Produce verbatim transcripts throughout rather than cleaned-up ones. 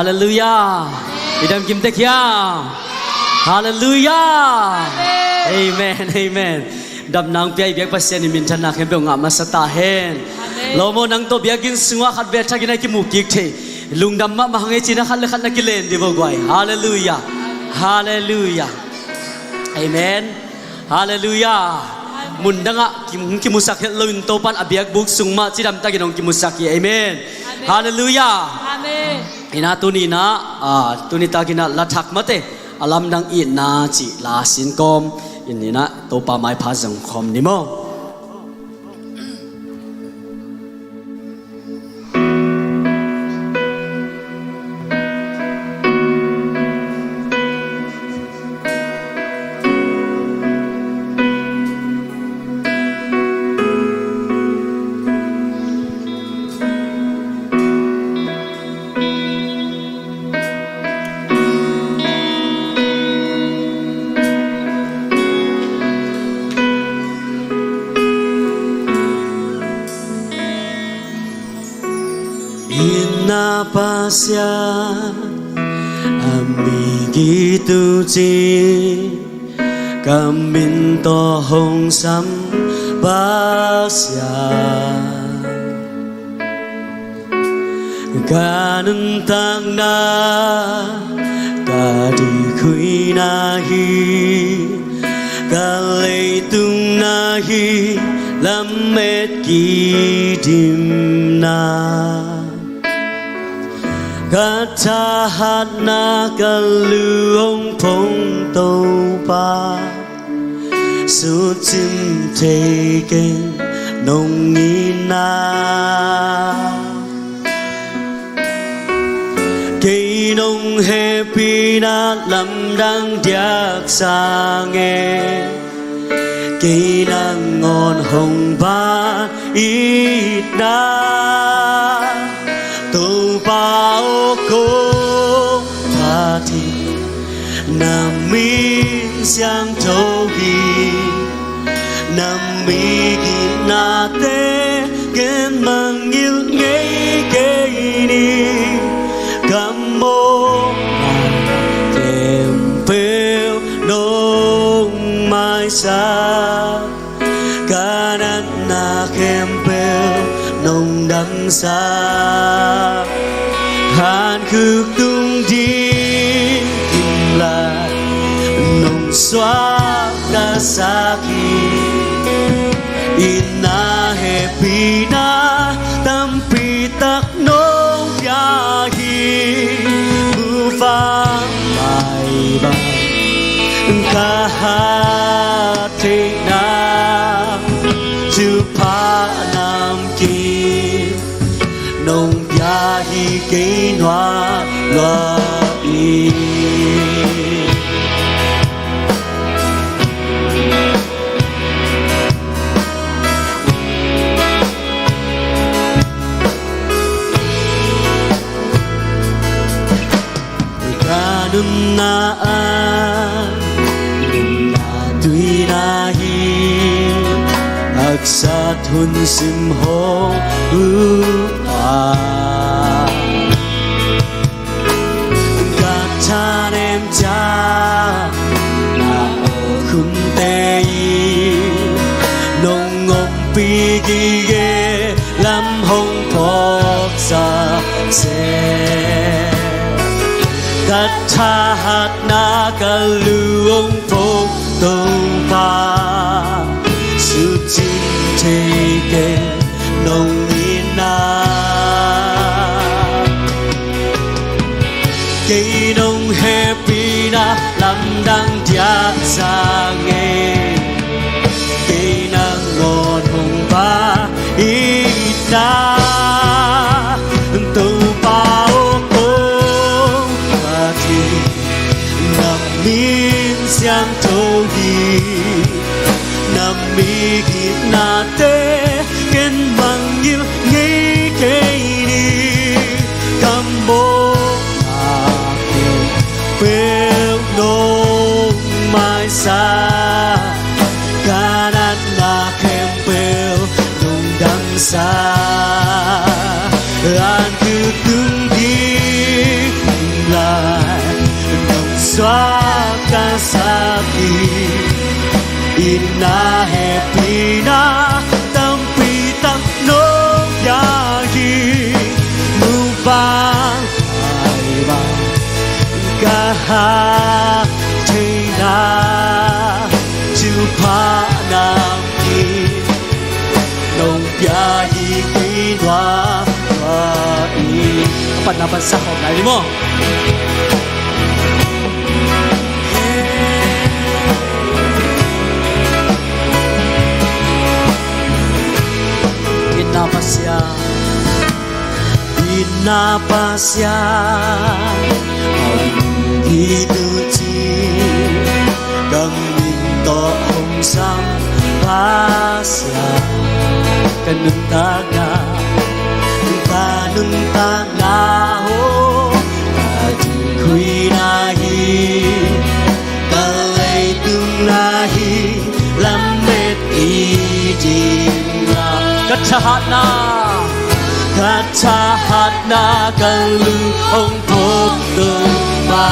Halleluiah. I dam kim tek hiam? Halleluiah. Amen, amen. Dam nang pia i biak Pasian in minthanna khempeuh ngah masa ta hen. Amen. Lo maw, nang tawh biakinn sungah khat ve thakin a kimu kik thei. Lungdam mahmah hang ei cina khat le khat na kilen dih vo guai. Halleluiah. Halleluiah. Amen. Halleluiah. Mundangah kim-, kimusak het loin Topan a biakbuk sung mah cidamtakin hong kimusak hi. Amen. Halleluiah. Amen. Ina tuninah, ah, tunitakinah la thak mate a lamdang itna cih la sin kawm in inah Topa maipha zong khawm ni maw? Itna Pasian, a migit uh ci, ka min tawh hong sam Pasian. Ka nuntakna, ka dikhuina hi, ka leitung na hi, lamet kidimna. Ka thahatna, ka lu hong phong Topa, sucin thei keng nong itna. Kei nong hehpihna lamdang diak sa ngei, kei nangawn hong pan itna. Topa aw, kong phat hi, na min siangtho hi. Na migitnate ken mangngilh ngei kei ni. Ka mawhna khempeuh nong maisak, ka natna khempeuh nong damsak. Hankhuk tung ding kimlai nong suaktasak hi. Itna hehpihna tampi tak nong pia hi. Mukvang pai bang ka hat theihna, thupha namkim nong pia hi kei nuam lua hi. Ka nunna ah nunna tuina hi, haksat hun sim hong uh a, ka thanem ciang na aw khumte in nong ompih gige, lam hong phawksak seh. Ka thahatna, ka lu hong phong Topa, sucin thei keng nong itna. Kei nong hehpihna lamdang diak sa ngei, kei nangawn hong pan itna. Topa aw, kong phat hi, na min siangtho hi. Na migitnate ken mangngilh ngei kei ni. Ka mawhna khempeuh nong maisak, ka natna khempeuh nong damsak. Hankhuk tung ding Suak ka sak hi, inn ah hehpihna tampi tak nong pia hi. Nu bang, pai bang, ka hak theihna thupha namkim nong pia hi kei nuam nuam in. Pan na pan sa khawm lai ni maw. Inn ah Pasian, inn ah Pasian, hong hi tu ci, ka min tawh hong sam Pasian, ka nuntakna, ka nuntakna, na ho, ka dinkhuna hi, ka leitung na hi, lamet i ding a. Ka thahatna, ka thahatna, ka lung hong phawk Topa,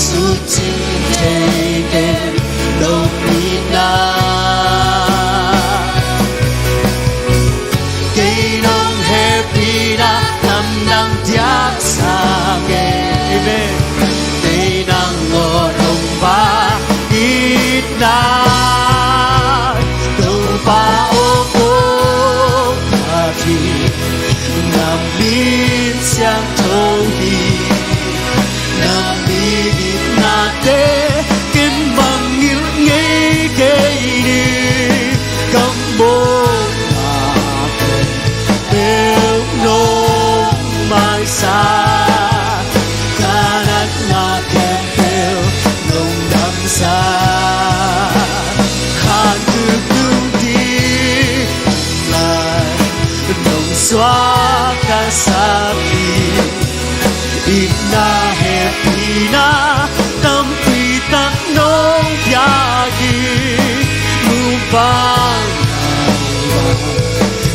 sutcim thei ken nong itna. Kei nong hehpihna lamdang diaksa kei. Amen. Kei nang aw Topa itna, Topa aw ko Pathian, na min siangtho hi. Na min itnate ken bang ngilh ngei kei ni. Ka mawhnate peuh nong maisak, ka natna khempeuh nong damsak. Hanthuk tung ding lai nong suak ka sak hi. Itna hehpihna tampi tak nong pia hi. Nu bang, pai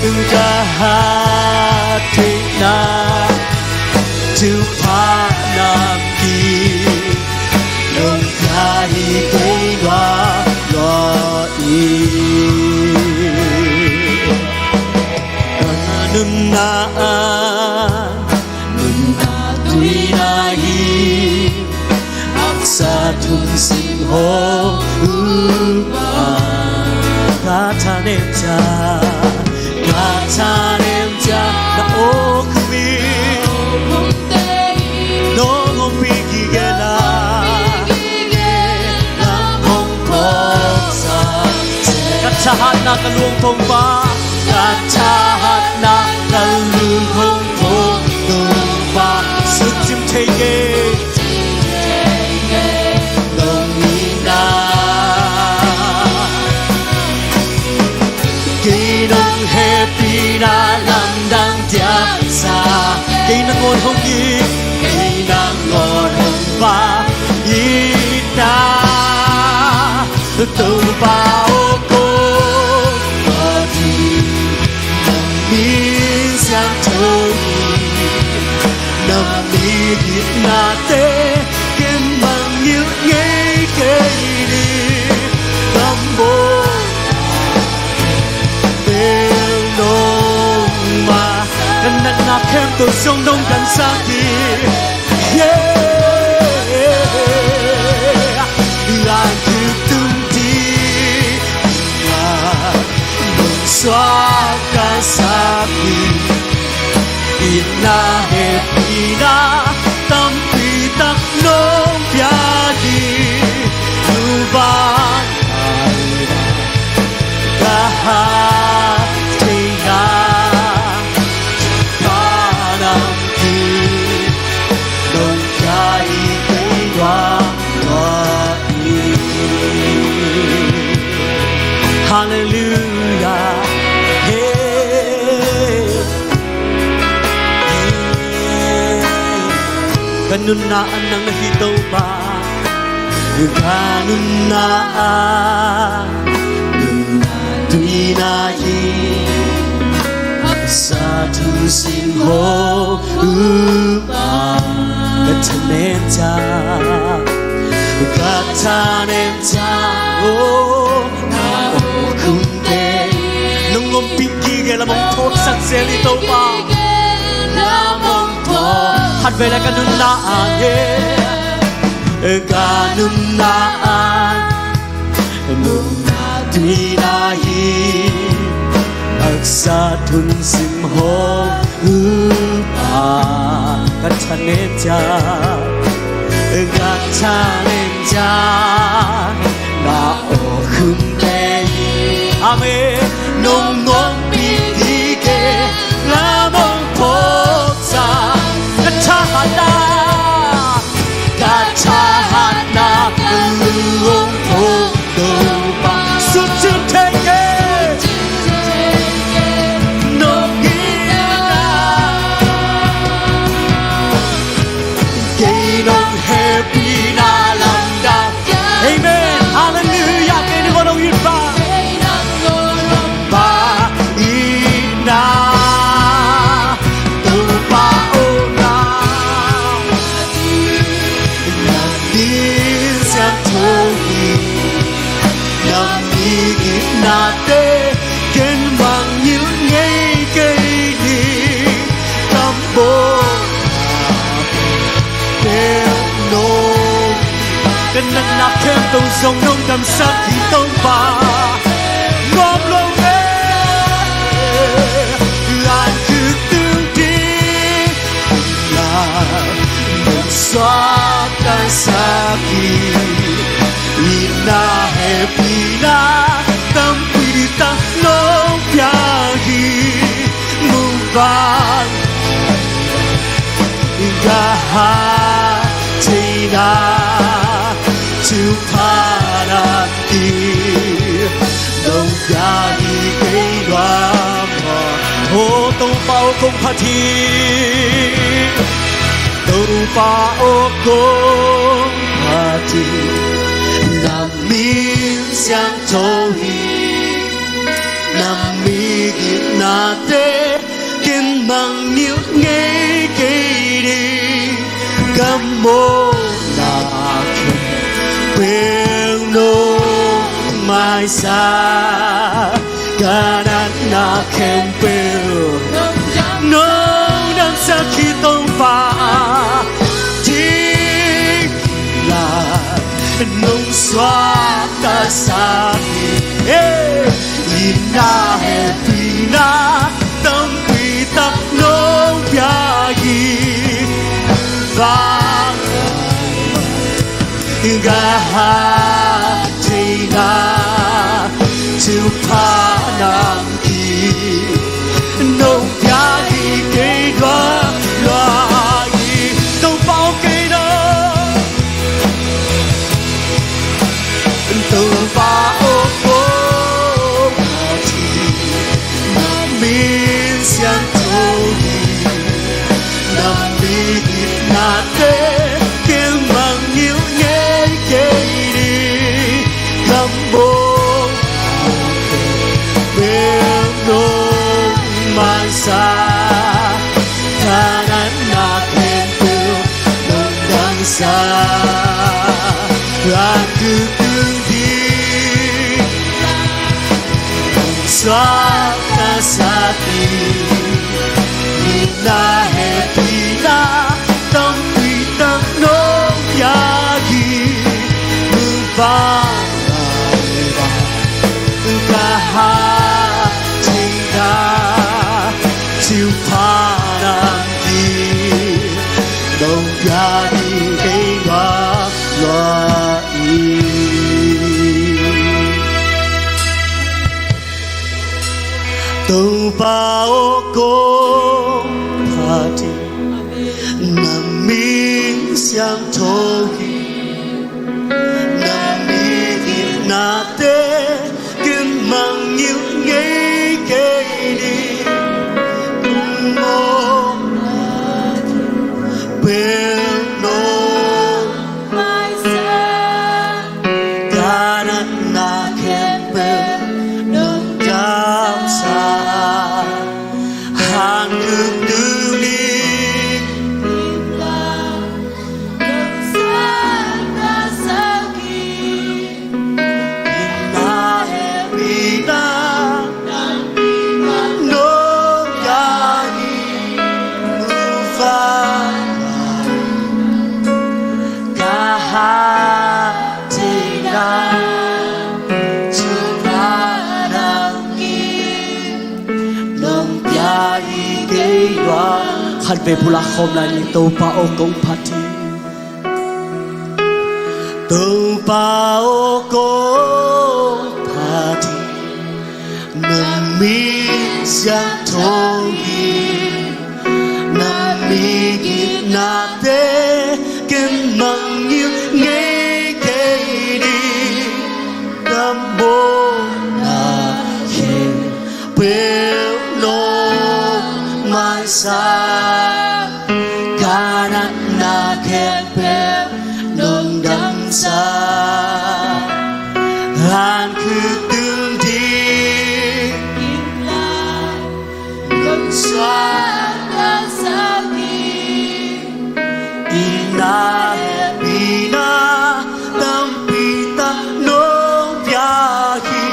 bang, ka hak theihna thupha namkim nong pia hi kei nuam nuam in. Ka nunna ah nunna tuina hi, haksa thum sing ho upa. Ka thanem ciang, ka thanem ciang na aw khumin nong ompih gige na, lam hong phawksak. Ka thahatna ka lung Topa, ka thahatna ka lung hong phawk Topa, sutcim thei kei nong itna. Kei nong hehpihna lamdang diaksa, kei nangawn hong it, kei nangawn hong pha itna. Topa aw ko Pathian, na min siangtho hi. Na min itnate ken bang ngilh ngei kei ni. Ka mawhnate peuh nong mai, ka natna khempeuh zong nong damsak hi. Yeah. Hanthuk tung ding lai nong suak ka sak hi. Itna hehpihna tampi tak nong pia hi. Nu bang, pai bang, ka hak theihna thupha namkim nong pia hi kei nuam nuam in. Halleluijah. Hey. Hey. Ka nunna ah nang na hi Topa. Ka nunna ah nunna tuina hi, haksa thum sing ho upa. Ka thanem ciang, Seli Topa, lam hong pho. Khat vei le ka nunna ah hi, ka nunna ah nunna tuina hi. Haksa thun sim hong upa, ka thanem cia, ka thanem cia, na o khum te hi. Amen. Nong nong pi di ke, lam hong pho sa, ka thahatna, ka thahatna, ka lu hong pho Topa. Sut cin thei ke, nong itna, kei nong hehpihna lamdang. Amen. Hallelujah. Kei nong nong itpa, pa itna, Topa aw na, na min siangtho hi. Na mi itnate ken mangngilh ngei kei hi. Ka mawhna peuh nong, ka natna khempeuh zong nong damsak hi Topa. Nuam lo e, an khuk tung ding lai nong suaktasak hi. Itna hehpihna tampi tak nong pia hi. Muh bang ka hat theihna thupha namkim nong pia hi kei lua. O Topa aw kong phat hi, Topa aw kong phat hi. Na min siangtho hi. Na mi itnate ken mangngilh ngei kei ding. Ka mawhna khempeuh nong maisak, ka natna khempeuh nong damsak hi Topa. Ding lai nong suaktasak hi. Itna hehpihna tampi tak nong pia hi. Bang ka hat theihna thupha namkim nong pia hi kei lua lua hi. Topa aw kei nong, Topa aw kong phat hi. Na min siangtho hi. Na mi itnate ken mangngilh ngei kei ding. Ka mawhna khempeuh nong maisak, ka natna khempeuh nong damsak. An khuk tung ding nong suaktasak hi. Itna hehpihna tampi tak nong pia hi. Muh bang lai bang ka hat theihna thupha namkim nong pia hi kei lua lua hi. Topa aw kong phat hi. Na min siangtho hi. Na mi itnate ken mangngilh ngei kei ding. Ka mawhna khempeuh nong maisak, ka natna khempeuh nong damsak. An khuk tung ding nong suaktasak hi. Khatvei pulak khawm lai ni. Topa aw kong phat hi. Topa aw kong phat hi. Na min siangtho hi. Na min itnate ken mangngilh ngei kei ding. Ka mawhna khempeuh nong maisak, ka natna khempeuh nong damsak, han khuk tung ding nong suaktasak hi. Itna hehpihna tampi tak nong pia hi.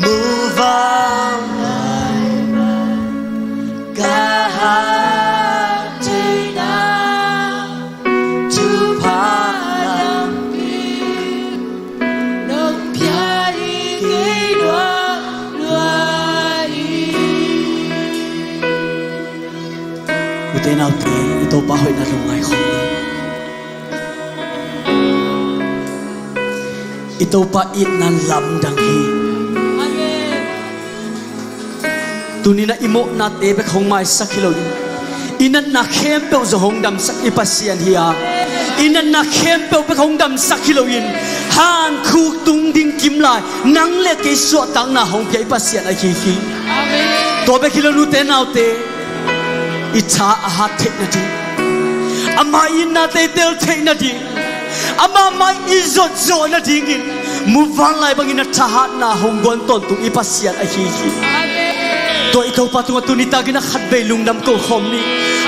Muvanlai bang ka hat theihna thupha lampi nong pia hi kei lua lua hi. Ute naute, i Topa hoihna lungngai khawm ni. I Topa itna lamdang hi. Amen. Tuni-in ah i mawhnate bek hong maisak hi loin, i natna khempeuh zong hong damsak i Pasian hi a, i natna khempeuh bek hong damsak hi loin, han khuk tung ding kim lai nang le kei suahtakna hong pia i Pasian ahi hi. Amen. Tua bek hi lo, ute naute, i tha a hat theih nading, ama itnate i tel theih nading, ama mai i zotzawh nadingin muvanlai bangin a thahatna hong guan tawntung i Pasian ahi hi. Amen. Tua i Topa tungah tuni takin a khatvei lungdam ko khawm ni.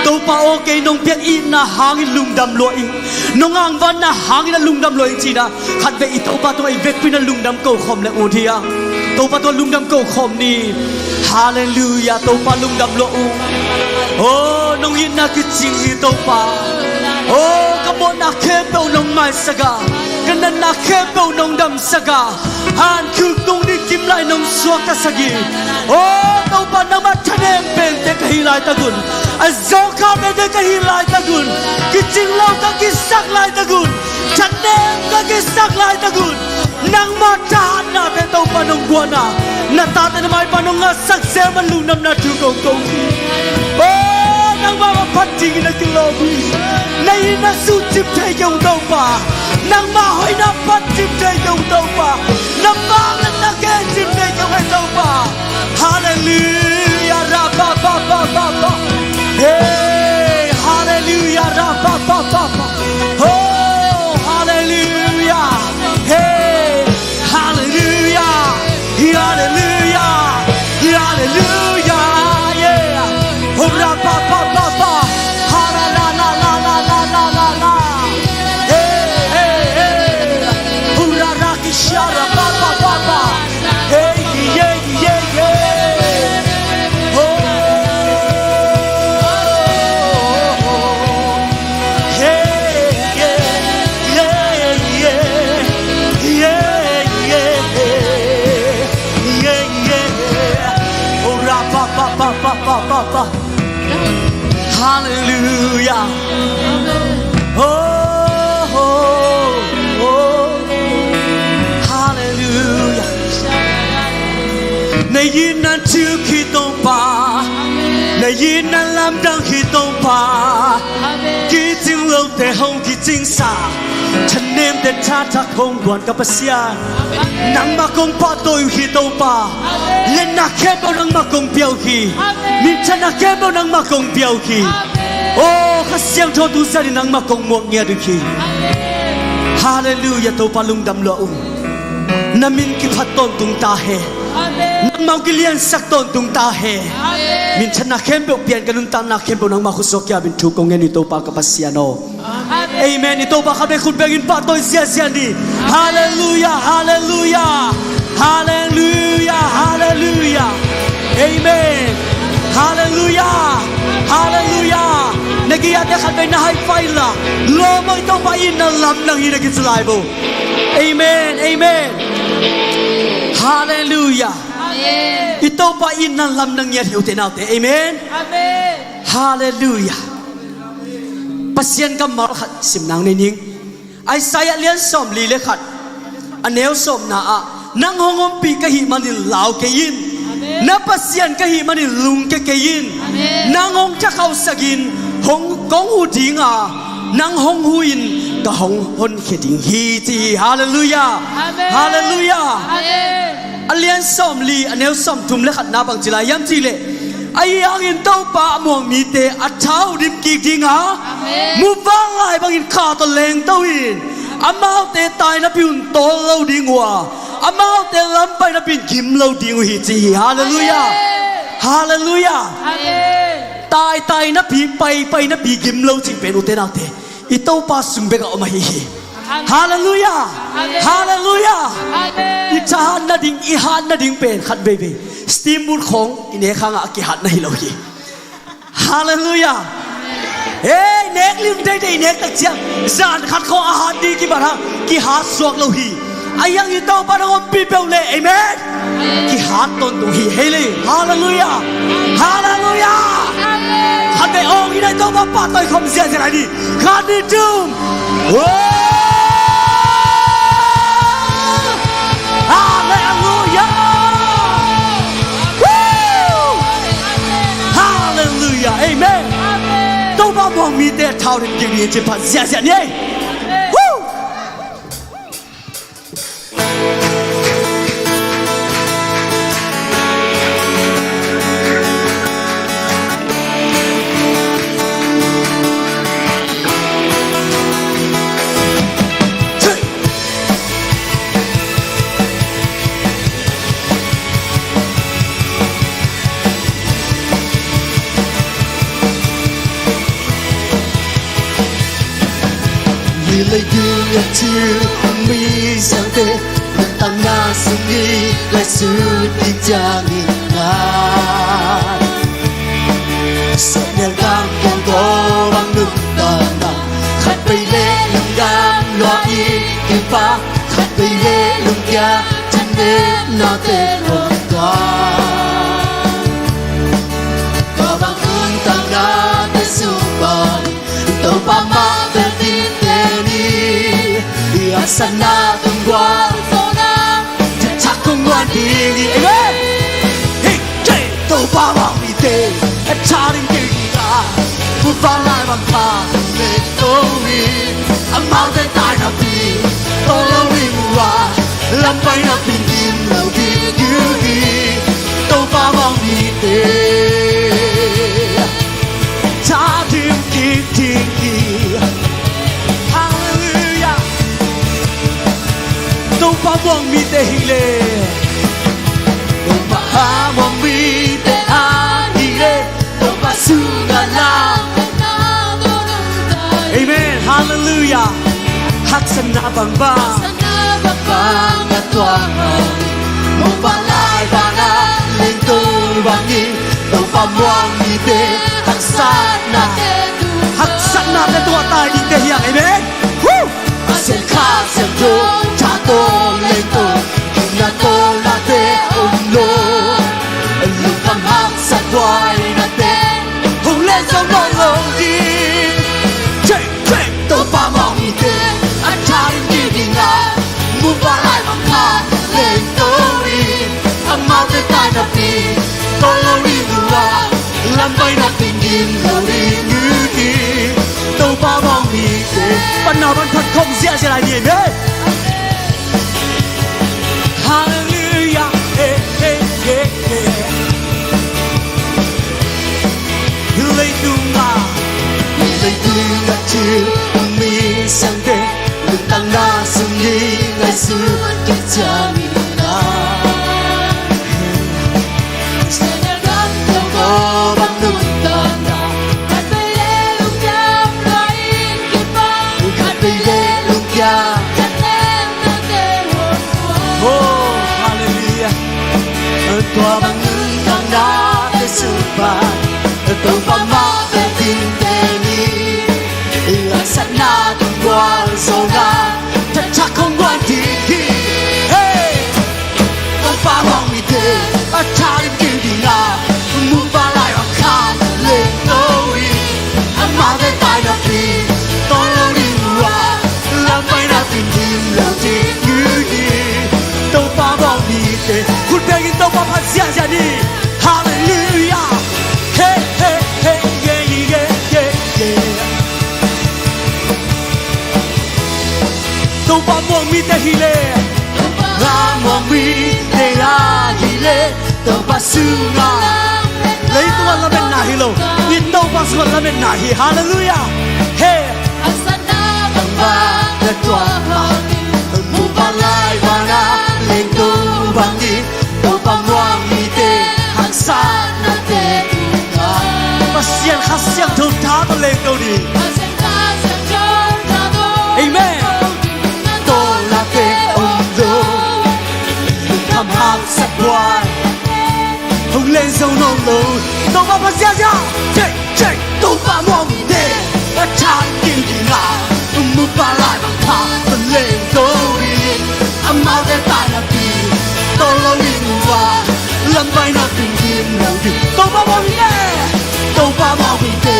Topa aw, kei nong piak itna hangin lungdam lua ing, nong angvanna hangin a lungdam lua ing ci-in ah khatvei i Topa tungah i vekpi-in a lungdam ko khawm le ut hi a. Topa tungah lungdam ko khawm ni. Halleluiah, Topa lungdam lua uh. Aw, nong itna kicing hi Topa. Aw, ka mawhna khempeuh nong maisak a, ka natna khempeuh nong damsak a, han khuk tung ding kim lai nong suaktasak hi. Aw Topa, nangmah thanem pente ka hih laitak un, a zawngkhal pente ka hih laitak un, kicing lo ka kisak laitak un, thanem ka kisak laitak un, nangmah thahatnate Topa nong guan a, na tate na maipa nong ngahsak zel man lungdamna thu kong ko hi. Aw, nangmah mah phat dingin a kilawm hi. Na itna suncip thei kei ung Topa. Nangmah hoihna phat cip thei kei ung Topa. Na mawhna na gen cip thei kei ung ei Topa. Halleluiah, ra pa pa pa pa pa. Hey, halleluiah, ra pa pa pa pa. Oh, halleluiah. Hey, halleluiah. Halleluiah. Halleluiah. Yeah. Oh, ra pa pa pa pa. Ha la la la la la la la la la. Hey, hey, hey. Hurra, ra, ki, sha, ra, pa, pa, pa, pa. Hey, yeah, yeah, yeah. Oh, yeah, yeah, yeah, yeah, yeah, yeah, yeah, yeah. Hurra, pa, pa, pa. Halleluiah. Oh, oh, oh. Halleluiah. Na itna thuk hi Topa. Na itna lamdang hi Topa. Kicing lote hong kicingsa, thanemte thathak hong guan ka Pasian. Nangmah kong pahtawi uh hi Topa. Lianna khempeuh nangmah kong pia uh hi. Minthanna khempeuh nangmah kong pia uh hi. Aw, Kha Siangtho tu zanin nangmah kong muak ngiat uh hi. Halleluiah, Topa lungdam lua ung. Na min kiphat tawntung ta hen. Nangmah hong kiliansak tawntung ta hen. Minthanna khempeuh, pian ka nuntakna khempeuh nangmah khutsuak kiapin thu kong ngen uh hi Topa ka Pasian aw. Amen. I Topa khat vei khut bengin pahtawi ziahziah ni. Halleluiah, halleluiah, halleluiah, halleluiah. Amen. Halleluiah, halleluiah. Na gei-ate khat vei na high five la, lawm aw, i Topa itna lamdang hi, na kici lai bo. Amen, amen. Halleluiah. Amen. I Topa itna lamdang ngiat hi ute naute. Amen. Amen. Halleluiah. Pasian kammal khat sim nang nei ning. Isaiah lian sawmli le khat, a neu sawmna ah, nang hong ompih ka hih manin lau kei in. Amen. Na Pasian ka hih manin lungkia kei in. Amen. Nang hong thakhauhsak in, hong kong huh ding a, nang hong huh in ka hong honkhia ding hi, ci hi. Halleluiah. Amen. Halleluiah. Amen. A lian sawmli, a neu sawmthum le khatna bang ci lai hiam cih leh, ahi hangin Topa a muang mite a tha uh dim kik ding a, Amen. Muvanlai bangin kha tawh lengto in, amaute tai napi un tawl lo ding uh a, amaute lam pai napi in gim lo ding uh hi, ci hi. Halleluiah. Amen. Halleluiah. Amen. Tai tai napi, pai pai napi gim lo cih pen, ute naute, i Topa sung bekah om ahi hi. Amen. Halleluiah. Amen. Halleluiah. Amen. I thahat nading, i hat nading pen khat veivei steamboat khawng i nek hangah a kihat na hi lo hi. Halleluiah. Hei, nek lim teitei i nek tak ciang zan khat khawng a hat ding kibat hang kihat suak lo hi. Ahi hangin Topa nang ompih peuh leh, amen, kihat tawntung hi. Hei le. Halleluiah. Halleluiah. Amen. Khat vei awng in, i Topa pahtawi khawm ziahziah lai ni. Khat, nih, thum. Woo! Halleluiah! Woo! Halleluiah! Amen. Topa muang mite a tha uh dim kik ding hi, ci phat ziahziah ni ei. Woo! Hih leitung a thil mi siangte, nuntakna sung i laisut ding ciangin a, suahnial gam kiang tawh bang nuntakna, khat vei le lungdam lua i kipak, khat vei le lungkia thanemnate hong tuak. Tua bang nuntaknate sung pan Topa mah bel dingte ni. I haksatna tung gualzawhna, thachak kong guan ding hi. Amen. Hei, hei, Topa muang mite a tha dim kik ding a, muvanlai bang kha lengto in, amaute tai napi tawl lo ding uh a, lam pai napi gim lo ding uh hi. Topa muang mite tha dim kik ding hi. Halleluiah. Topa muang mite hi le. Topa muang mite a hi le. Topa sungah lam. Amen. Halleluiah. Haksatna bangbang, haksatna bangbang a tuak a, muvanlai banah lengto bangin, Topa muang mite haksatna, haksatnate tungah tai dingte hi hang. Amen. Woo! Pasian Kha Siangtho tha tawh lengto, gimna tawlnate om lo, lungkham haksat buainate hong leh zo nawn lo ding. Check, check. Topa muang mite a tha dim kik ding a, muvanlai bang kha lengto in, amaute tai napi tawl lo ding uh a, lam pai napi gim lo ding uh hi. Topa muang mite, panna ban phat khawm ziahziah lai ni. Amen. Halleluiah. Hey, hey, hey, hey. Leitung ah, leitung ah thil mi siangte, nuntakna sung i laisut ding ciangin a, Oh, halleluiah. Tua bang nuntaknate sung pan Topa mah bel dingte ni. Haksatna tung gualzawhna, thachak kong guan ding hi. Hey! Topa muang mite a tha dim kik ding a, muvanlai bang kha lengto Topa muang mite hi leh, Topa muang mite a hi leh, Topa sungah leitungah lametna hi lo, i Topa sungah lametna hi. Halleluiah. He. Haksatna bangmah na tuah mah, mupa lai bangah lengto bang ding, Topa muang mite haksatnate tungah Pasian Kha Siangtho tha tawh lengto ding. Amen. Tawlnate om lo, lungkham haksat buai hong leng zo nawn lo. Topa Pasian siang, check, check. Topa muang mite a tha ding ding a, mupa lai bang kha tawh lengto ding. Amaute tainapi tawh lo ding uh a, lampai napi dim lo ding. Topa muang mite, Topa muang mite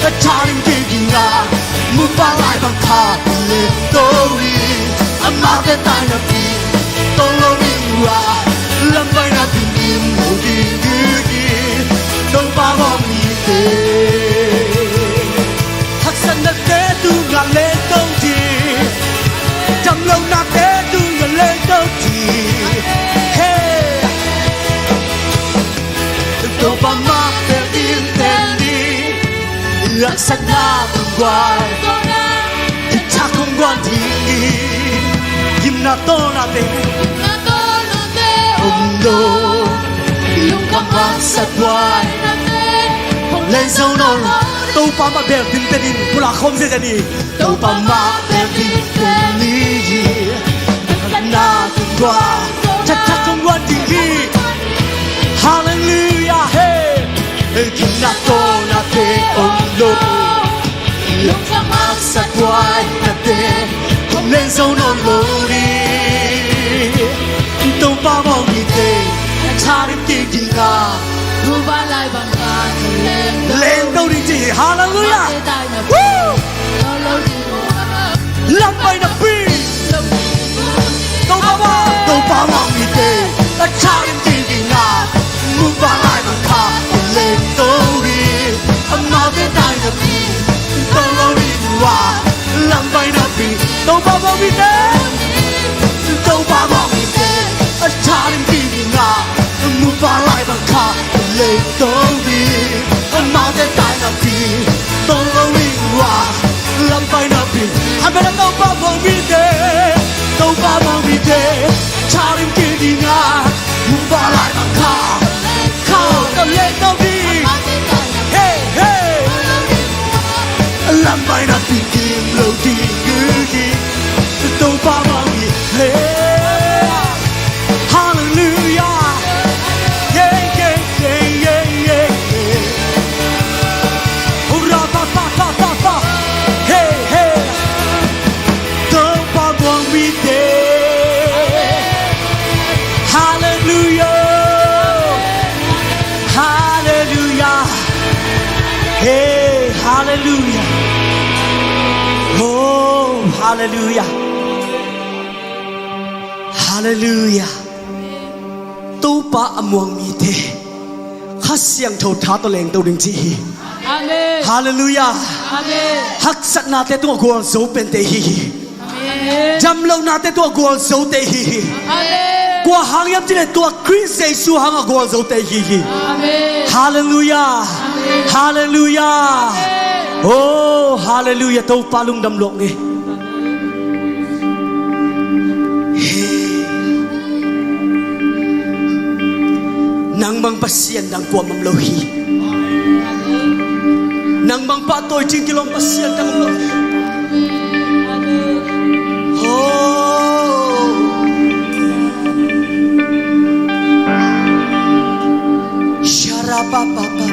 a tha ding ding ding a, mupa lai bang kha tawh lengto ding. Amaute tainapi tawh lo ding uh a, lampai napi dim lo ding. Topa muang mite haksatnate tungah lengto ding, damlohnate tungah lengto ding. He. Topa mah bek in teel ding, haksatna kong guan, thak kong guan ding hi. Gimna tawlnate om lo, lungkham haksat buai hong leng zo nawn lo. Topa mah bek in teel ding, pulak khawm zenzen ni. Topa mah bek in teel ni hi. Haksatna kong guan, thak kong guan ding hi. Halleluiah. He. Gimna tawlnate om lo, lungkham haksat buainate hong leng zo nawn lo ding. Topa muang mite a tha ding ding ding a, mupa lai bang kha tawh lengto ding ci hi. Halleluiah. Woo! Lampai napi, Topa muang, Topa muang mite a tha ding ding ding a, mupa lai bang kha tawh lengto ding. Amaute tainapi tawh lo ding uh a, lampai napi, Topa muang mite, Topa muang mite a tha ding ding ding a, mupa lai bang kha tawh lengto ding. Amaute tainapi tawh lo ding uh a, lampai napi. Amen. Topa muang mite, Topa muang mite a tha ding ding ding a, mupa lai bang kha, kha tawh lengto ding. He, he. Lampai napi dim lo ding uh hi. Topa muang mite. Halleluiah. Yeah, yeah, yeah, yeah, yeah, yeah. Hurrah, pa, pa, pa, pa, pa. Hey, hey. Topa muang mite. Halleluiah. Halleluiah. Hey, halleluiah. Oh, halleluiah. Halleluiah. Topa a muang mite Kha Siangtho tha tawh lengto ding ci hi. Amen. Halleluiah. Amen. Haksatnate tungah gualzo pente hi hi. Amen. Damlohnate tungah gualzote hi hi. Amen. Kua hang hiam cih leh tua Khrih Jesu hangah gualzote hi hi. Amen. Halleluiah. Amen. Halleluiah. Amen. Oh, halleluiah. Topa lungdam luat ni. Nang bang Pasian dang kuamah om lo hi. Nang bang pahtawi ding kilawm Pasian dang om lo hi. Oh. Sharapapapapa.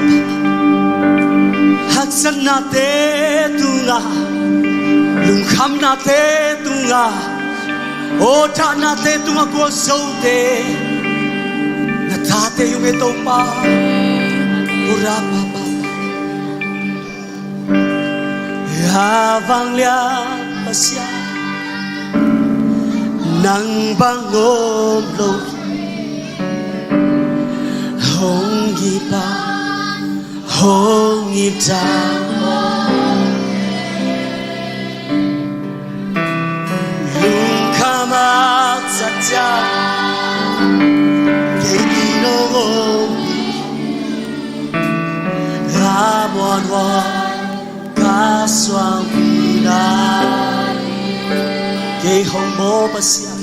Haksatnate tungah, lungkhamnate tungah, aw, dahnate tungah gualzote na tate hi ung e Topa. Urapapapa. A vanglian Pasian, nang bang om lo hi. Hong hi pan, hong hi tan. Kei nong om hi, a muanhuai ka suangpi na. Kei hong bawl Pasian,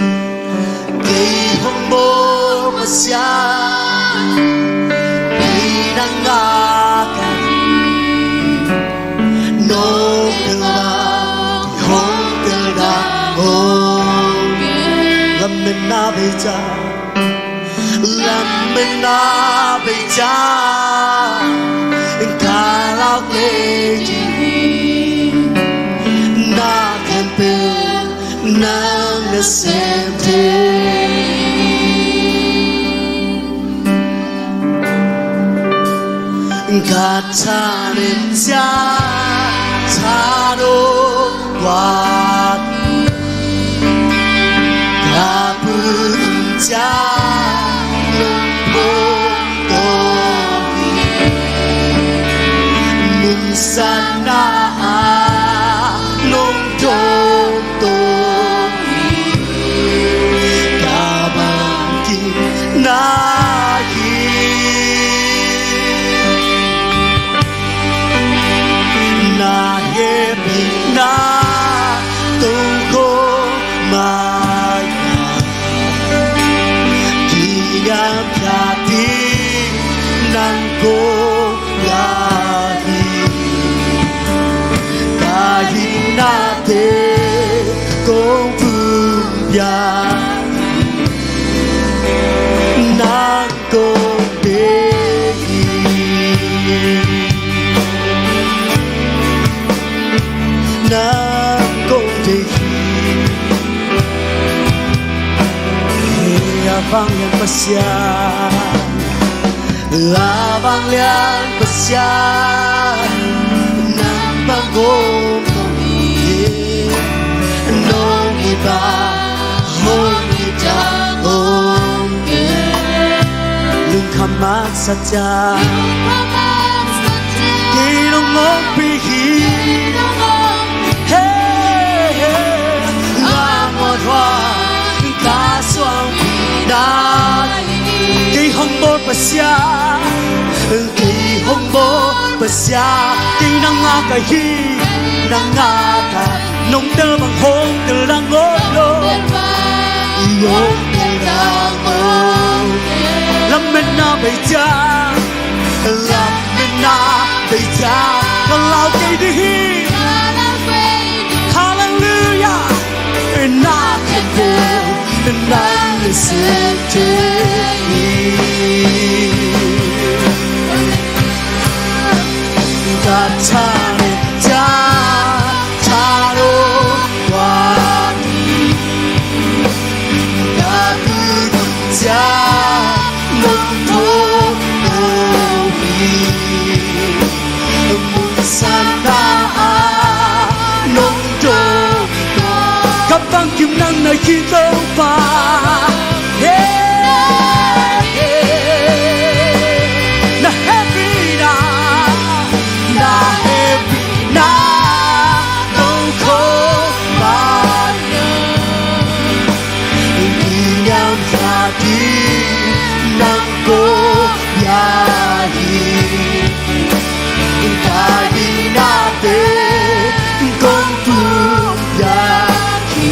kei hong bawl Pasian, kei nang a ka hi. Nong tel dang, hong tel dang, hong tel. Lametna bei ciang, lametna bei ciang, ka lau kei ding hi. Na khempeuh nang nasem thei. Ka thanem ciang thadah guan, ka put ciang lungpong tawh hi. Mun sanna ah nong dawng tawh hi. Ka bangkimna hi. Na hehpihna tawh kong mai a, kiniamkhiat ding nang kong pia hi. Ka hihnate kong pia hi. Nang kong deih hi. Nang kong deih hi. Hei a vanglian Pasian, a vanglian Pasian, nang bang om kong hi. Nong it bang hong it ding, hong it. Lungkham masa ciang kei nong ompih hi. Hey, hey. A muanhuai ka suangpi na. Kei hong bawl Pasian, kei hong bawl Pasian, kei nang a ka hi. Nang a ka, nong tel bang hong tel dang, oh Lord. Hong tel dang, oh. Lametna bei ciang, lametna bei ciang, ka lau kei ding hi. Halleluiah. Na khempeuh nang nasem thei hi. Ka thanem ciang thadah guan hi. Ka put ciang lungpong tawh hi. Mun sanna ah nong dawng tawh. Ka bangkim nang na hi, Topa. Hey, hey. Na hehpihna, na hehpihna tawh kong mai a, kiniamkhiat ding nang kong pia hi. Ka hihnate kong pia hi.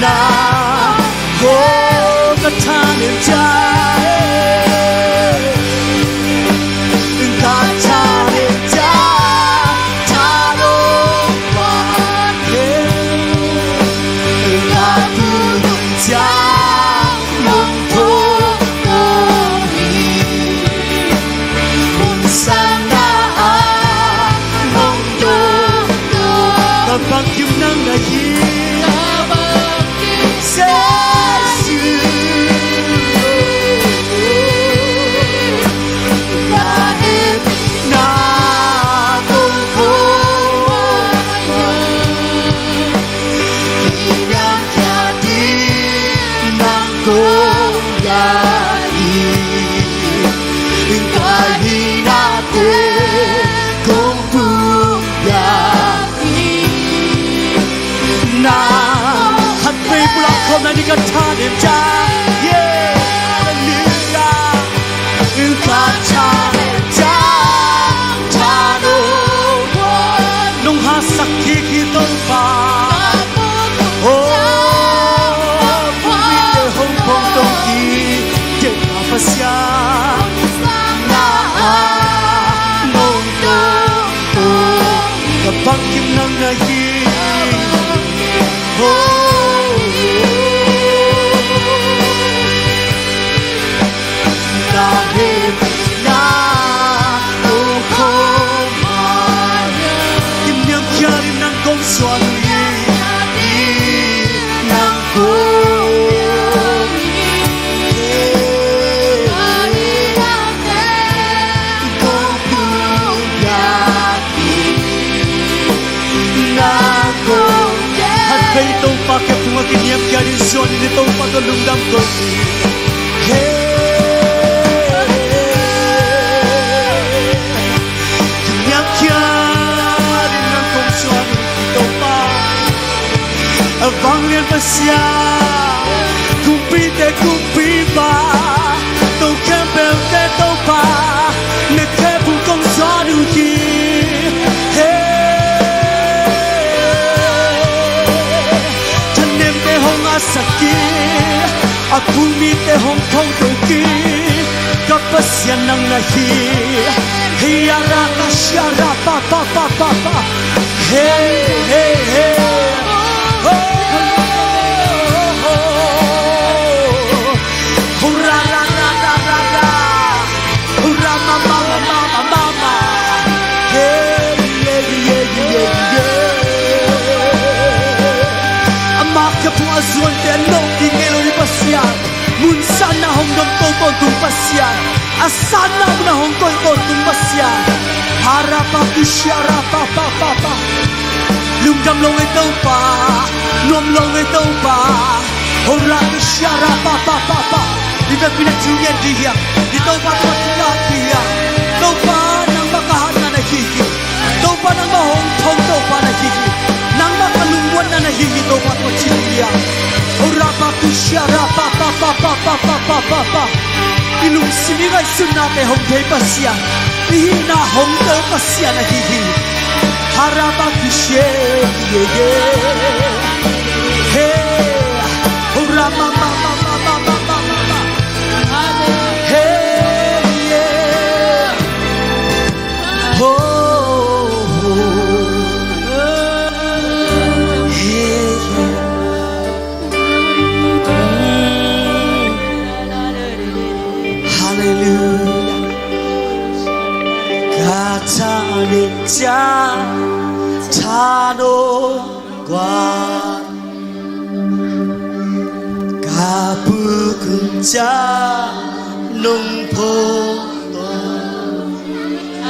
Nang kong, ka thanem ciang, ka thanem ciang thadah guan hi. Ka put ciang lungpong tawh hi. Mun sanna ah nong dawng tawh. Ka bangkim nang na hi. Jesu. Na hehpihna tawh kong mai a, kiniamkhiat ding nang kong pia hi. Ka hihnate kong pia hi. Ka thanem ciang, yeah, hallelujah. Ka thanem ciang, tha no. Nong hahsak kik hi Topa. Oh, pumite hong phong to kik, Pasian. Na a nong to, ka bangkim nang na hi. Khat vei Topa khe phung a kiniamkhiat in zuan in Topa tawh lungdam ko. Hey, kiniamkhiat in nang kong zuan uh hi Topa. A vanglian Pasian, kumpite kumpipa, to khempeuhte Topa, na khe phung kong zuan uh hi. Hey, thanemte hong hahsak kik, a pumite hong phong to kik, ka Pasian nang na hi. Hey, a ra ka sia ra pa pa pa pa pa. Hey, hey, hey. Oh, oh, oh, oh. Hurra, ra, ra, ra, ra, ra. Hurra, ma, ma, ma, ma, ma, ma, ma. Hey, yeah, yeah, yeah, yeah, yeah. Amah khe phung a zuante a nawh kik ngei lo ding Pasian. Mun sanna hong dom to tawntung Pasian. A sanna mun a hong koih tawntung Pasian. Harapa kusiarapa pa pa pa. Lungdam lo ngei Topa. Nuam lo ngei Topa. Hora kusiarapa pa pa pa. I vekpi na thu ngen dih hiam? I Topa tua thu ngen dih hiam? Topa nangmah ka hatna na hi hi. Topa nangmah hong thong Topa na hi hi. Nangmah ka lungmuanna na hi hi Topa tua ci dih hiam? Hora pa kusiarapa pa pa pa pa pa pa pa pa. I lungsim i ngaihsutnate hong thei Pasian, i hihna hong tel Pasian ahi hi. Harapa kusie, yeah, yeah. Hey, hurama, ma, ma, ma. Hey, yeah. Oh, oh. Hey, yeah. Hallelujah. Ka thanem ciang tha nong guan, ka pukun ciang nong phawk.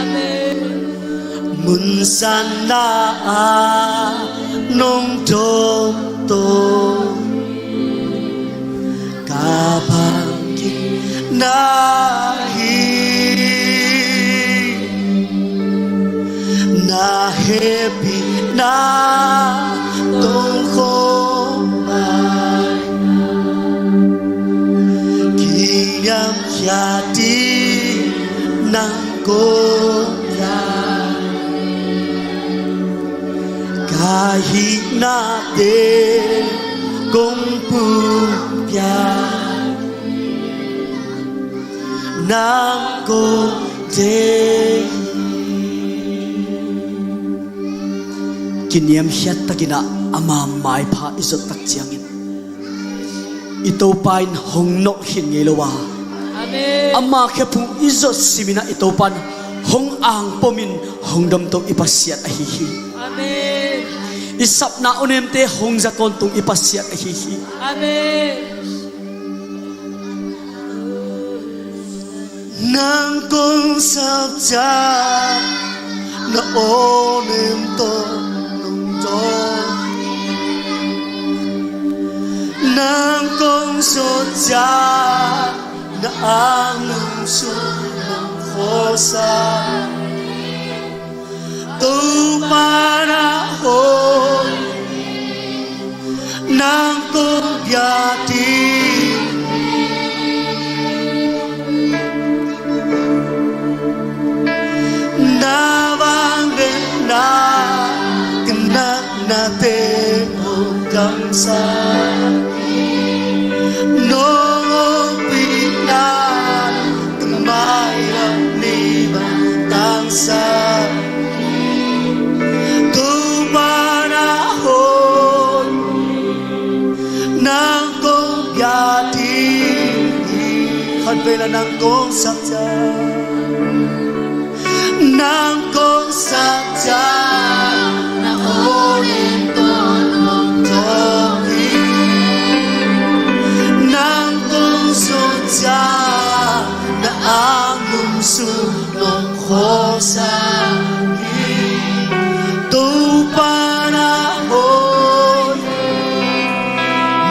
Amen. Mun sanna ah nong dawng tawh, ka bangkim na hi. Na hehpihna tawh khawm mai, kiniamkhiat in nang kong piak, ka hihnate kong pumpiak, nang kong deih hi. Kiniamkhiat takin ah ama maipha i zot tak ciangin i Topa in hong nawh khin ngei lo a, amen, ama khephung i zot simin ah i Topa in hong angpomin hong domto i Pasian ahi hi. Amen. I sapna awnemte hong za tawntung i Pasian ahi hi. Amen. Nang kong sap ciang na awnem tawh nong dawng, nang kong sawt ciang na anglum sung nong khawlsak. Topa na hong, nang kong biak Nate hong damsak hi. Nong ompihna ka mai-ah mi bang tangsak hi. Topa na hong, nang kong biak ding hi. Khatvei la nang kong sak ciat. Nang kong sak ciat na aw nen tawh nong tawng hi. Nang kong zong ciat na angun sung nong khawlsak hi. Topa na aw,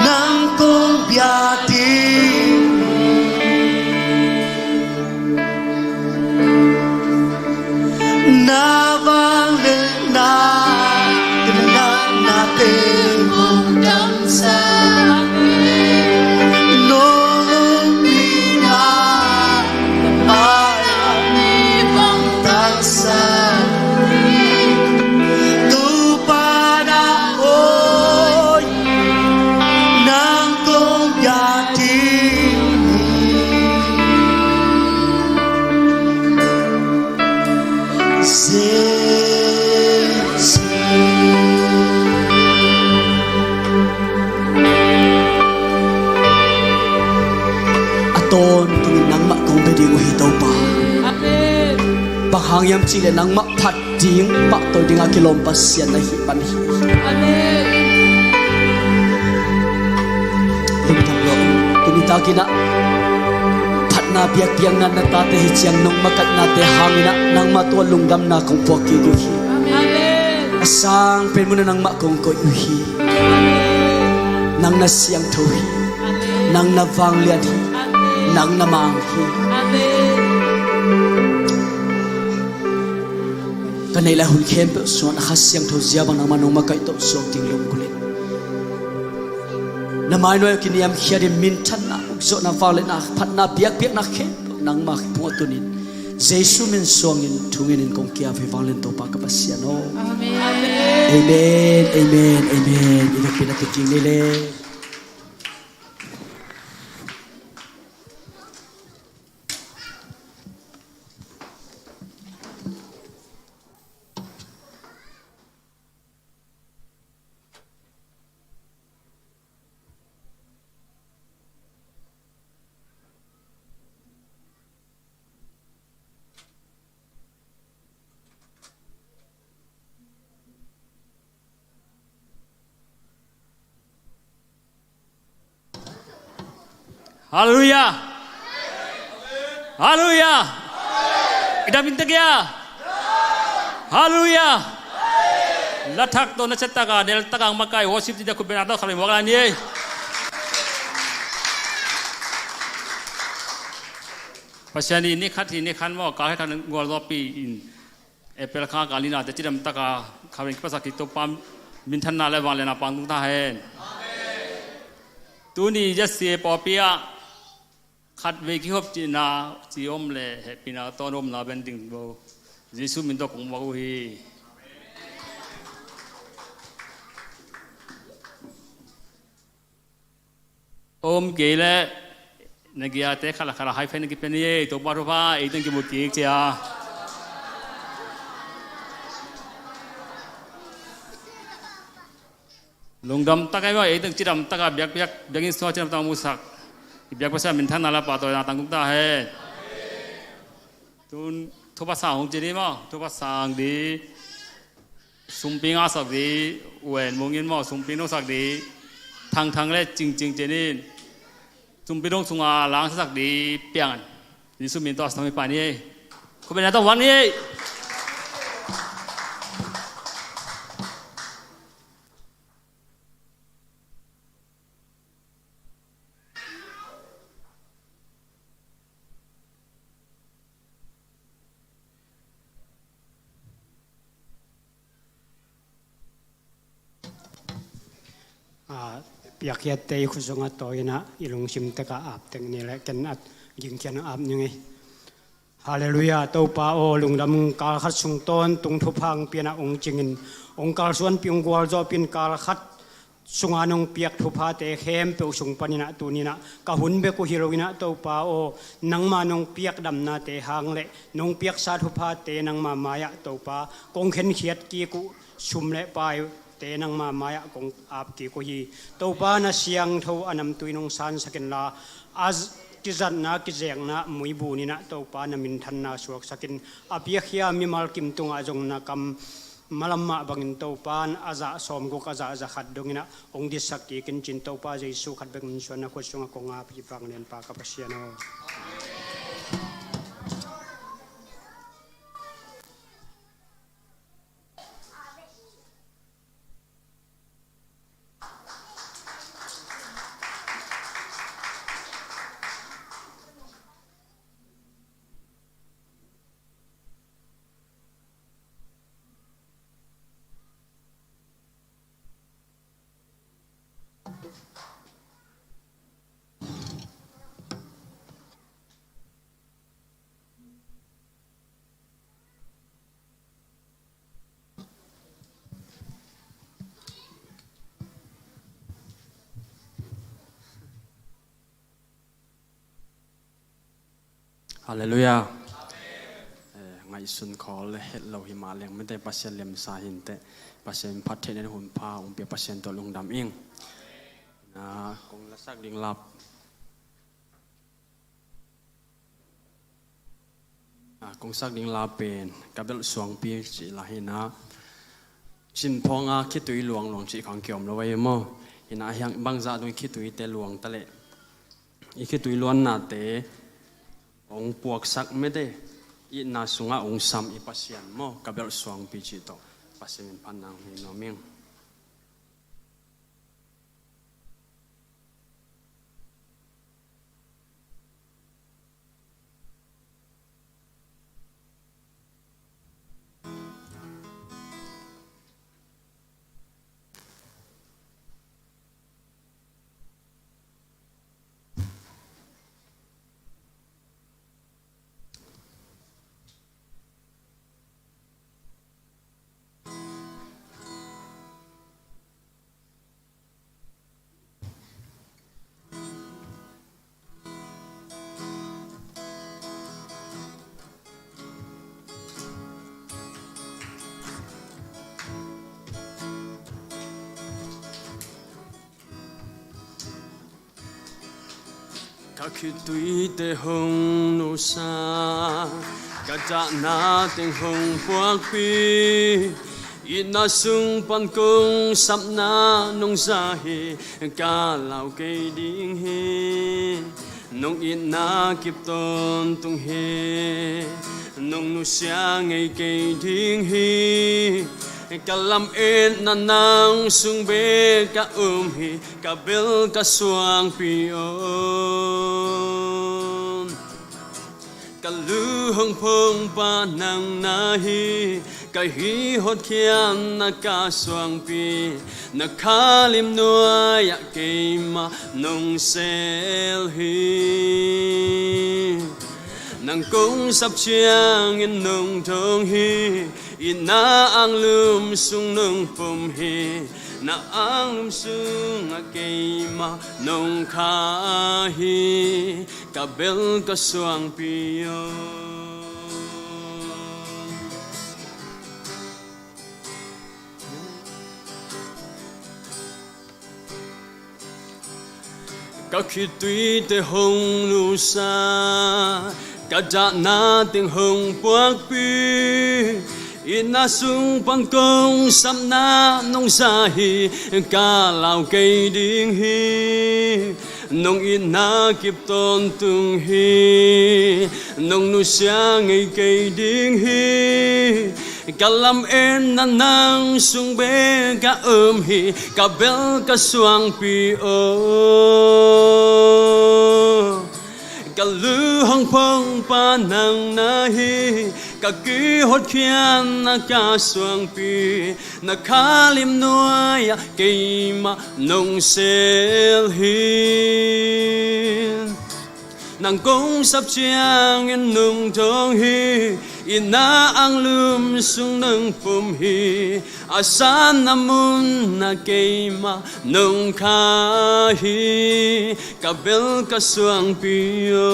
nang kong biak ding hi. Na vangliatna, na natna te hong damsak hi. Nong ompihna, na mai-ah mi bang tangsak hi. Topa na aw, nang kong biak ding hi. Jesu. A tawntungin nangmah kong bia ding uh hi, Topa. Amen. Bang hang hiam cih leh nangmah phat ding, pahtawi ding a kilawm Pasian na hih pan hi. Amen. Lungdam lo. Tuni takin ah phatna biakpiakna na tate hi ciang nong makaihna te hangin ah nangmah tungah lungdamna kong puak kik uh hi. Amen. A sang pen munah nangmah kong koih uh hi. Amen. Nang na siangtho hi. Amen. Nang na vanglian hi. Amen. Nang na mang hi. Amen. Ka neih lai hun khempeuh sungah na Kha Siangtho zia bang nangmah nong makaih tawh suak ding lunggulh in. Na mainuai uh kiniamkhiatin minthanna, ukzawhna, vangliatna, phatna, biakpiakna khempeuh nangmah kiphung ah tunin Jesu min suangin thungenin kong kia uh hi, vanglian Topa ka Pasian aw. Amen. Amen, amen, amen. I vekpi na tu ding ni le. Halleluiah. Halleluiah. I dam in tak ia. Halleluiah. La thak tawh na ciat taka nel taka ang makaih worship team te khut beng a tawh khat beng muak lai ni ei. Pasian in ni khat hi ni khat maw, ka he khat gualzawhpih in April kha ka lina te cidam taka kha beng kipasak hi. Topa minthanna le vangliatna pang tung ta hen. Tuni Z C A pawlpi ah khatvei kihop cihna ci om le hehpihna tawn omna ben ding bo Jesu min tawh kong muak uh hi. Om kei le na giate khat la khat la hai phen na kipia ni ei. Topa thupha ei teng kimu kik cia. Lungdam tak ei maw, ei teng cidam taka biakpiak biakinn sungah cidam taka musak i biak Pasian minthanna le pahtawina tang tung ta hen. Tun thupha sang hong ci ni maw, thupha sang di. Sumpi ngahsak di, wen mungin maw, sumpi nosak di. Thangthang le cingcing ci ni. Sumpi dong sunga langsak di piang. Jesu min tawh a sami pa ni ei. Khut beng a tawh muak ni ei. A, piakkhiatte i khut sungah tawi-in ah i lungsim tekah ap teng ni leh ken a gingkhian ap ning ei. Halleluiah, Topa aw, lungdam ung. Kal khat sung tawntung thupha hong pia-in ah hong cingin Hong kalsuanpih, hong gualzawhpih in, kal khat sunga nong piak thuphate khempeuh sung paninah tuninah ka hun bek uh hi loinah Topa aw, nangma nong piak damnate hang le nong piaksa thuphate nangma mai-ah Topa kong khenkhiat kik uh, sum le paite nangma mai-ah kong ap kik uh hi. Topa na siangtho a namtui nong sansak inla, a z-, kizatna kizekna muibu ninah Topa na minthanna suaksakin, a piakhia mimal kim tungah zong na kam malam mah bangin Topa in a zah sawmguk a zah zakhat donginah hong ditsak kik in cin Topa Jesu khat bek min suan na khut sungah kong ap hi, Pang Lianpa ka Pasian aw. Halleluiah. Eh, ngaihsun khawl le het lo hi mah leng mite Pasian lemsa hinteh. Pasian phat theihna hun pha hong pia Pasian tawh lungdam ing. Na, kong lasak ding lap. Ah, kong sak ding la pen Ka Belh Suangpi cih la hi na. Cin phawnga khitui luangluang cih khang kiom lo ahi maw? Hi na, hiang bangzah dong khituite luang ta leh i khitui luannate hong puaksak mete, itna sungah hong sam i Pasian maw, Ka Belh Suangpi cih tawh Pasian min phat nang hi nuam ing. Ka khituite hong nusia, ka dahna teng hong puakpih, itna sung pan kong sapna nong za hi, ka lau kei ding hi. Nong itna kip tawntung hi, nong nusia ngei kei ding hi. Ka lametna nang sung bek a om hi, Ka Belh Suangpi aw. Ka lu hong phongpa nang na hi, ka hi hotkhiatna Ka Suangpi, na kha lim nuai-ah keimah nong sel hi. Nang kong sap ciangin nong dawng hi, itna anglum sung nong pom hi, na anglum sungah keimah nong kha hi, Ka Belh Suangpi aw. Ka khituite hong nusia, ka dahna teng hong puakpih, itna sung pan kong sapna nong za hi, ka lau kei ding hi. Nong itna kip tawntung hi, nong nusia ngei kei ding hi. Ka lametna nang sung bek a om hi, Ka Belh Suangpi aw. Ka lu hong phongpa nang na hi, ka ki hotkhiatna Ka Suangpi, na kha lim nuai-ah keimah nong sel hi. Nang kong sap ciangin nong dawng hi, Ina anglum sung nong pum hi, a sanna munna keima nong kha hi, ka bel ka suangpi aw.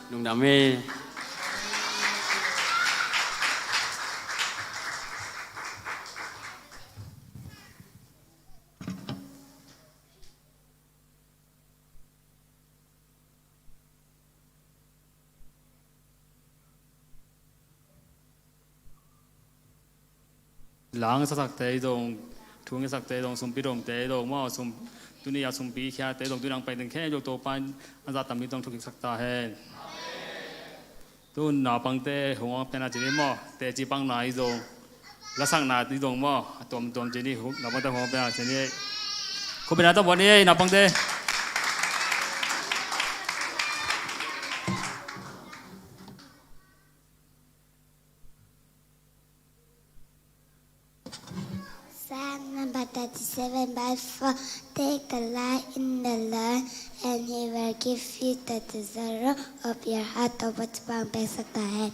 Lungdam hi. Lang saksakte i zong, thu ngiasakte i zong, sumpi domte i zong maw, sum, tuni a sumpi khiate i zong, tuni a hong pai ding khempeuh Topa'n a zahtak mi tawh thuk kiksak ta hen. Tun naupangte hong hawm pen a ci ni maw, teci pangna i zong, lasakna i zong maw, a tuamtuam ci ni, naupangte hong hawm pen a ci ni. Khut beng na tawh buak ni ei, naupangte. Psalm number thirty-seven, verse four. Take delight in the Lord, and He will give you the desire of your heart. Topa Topa hong piaksak ta hen.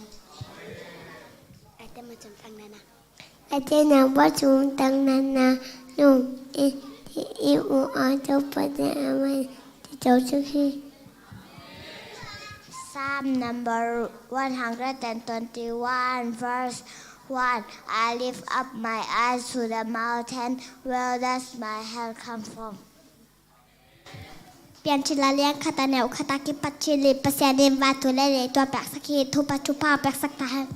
Ate ma chum tang nana. Ate na ba chum tang nana. Nung i i u a Topa te a mai te chau chuk hi. Psalm number one hundred and twenty-one, verse one. I lift up my eyes to the mountain. Where does my help come from? Piancil a lian khat a neu khat a kipat cih leh Pasian in vantung le leitung a piaksak hi. Topa Topa hong piaksak ta hen.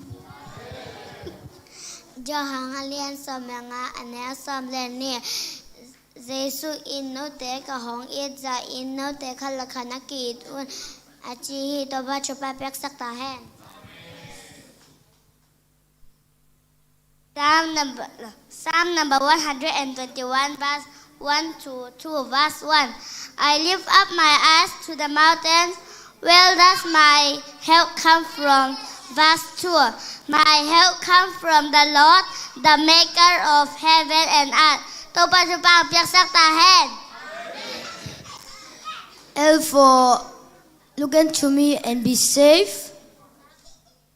Johan a lian sawm le nga a neu sawm le nih. Jesu in note ka hong it zahin note khat le khat na ki-it un, a ci hi. Topa Topa hong piaksak ta hen. Psalm number, Psalm number one hundred and twenty-one, verse one to two, verse one. I lift up my eyes to the mountains. Where does my help come from? Verse two. My help come from the Lord, the maker of heaven and earth. Topa Topa hong piaksak ta hen. L for look into me and be safe.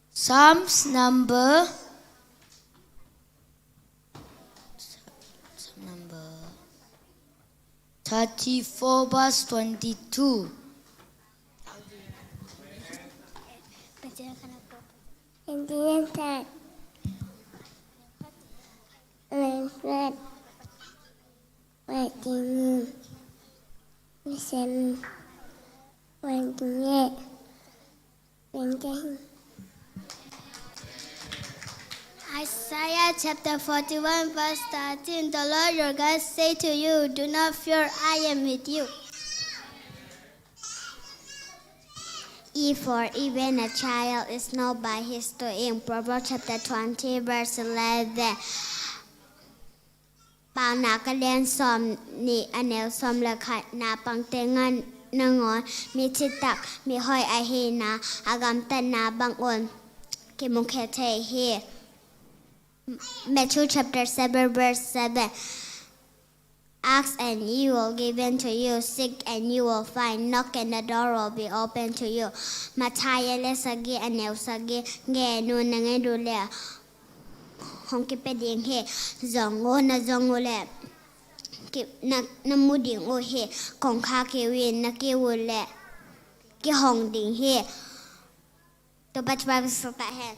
Psalms number, Psalm number thirty-four, verse twenty-two. Isaiah chapter forty-one, verse thirteen. The Lord your God say to you, do not fear, I am with you. E for even a child is known by his doing. Proverbs chapter twenty, verse eleven. Paunak a lian sawm nih a neu sawm le khat. Naupangte ngan nangawn mi citak, mi hoih ahihna a gamtatna bangun kimukhia thei hi. Matthew chapter seven, verse seven. Ask and it will given to you. Seek and you will find. Knock and the door will be open to you. Matthai a lian sagih a neu sagih. Ngen un, na nget uh leh hong kipia ding hi. Zong un, na zong uh leh ki, na, na mu ding uh hi. Kong khak uh in, na kiu uh leh kihong ding hi. Topa Topa hong piaksak ta hen.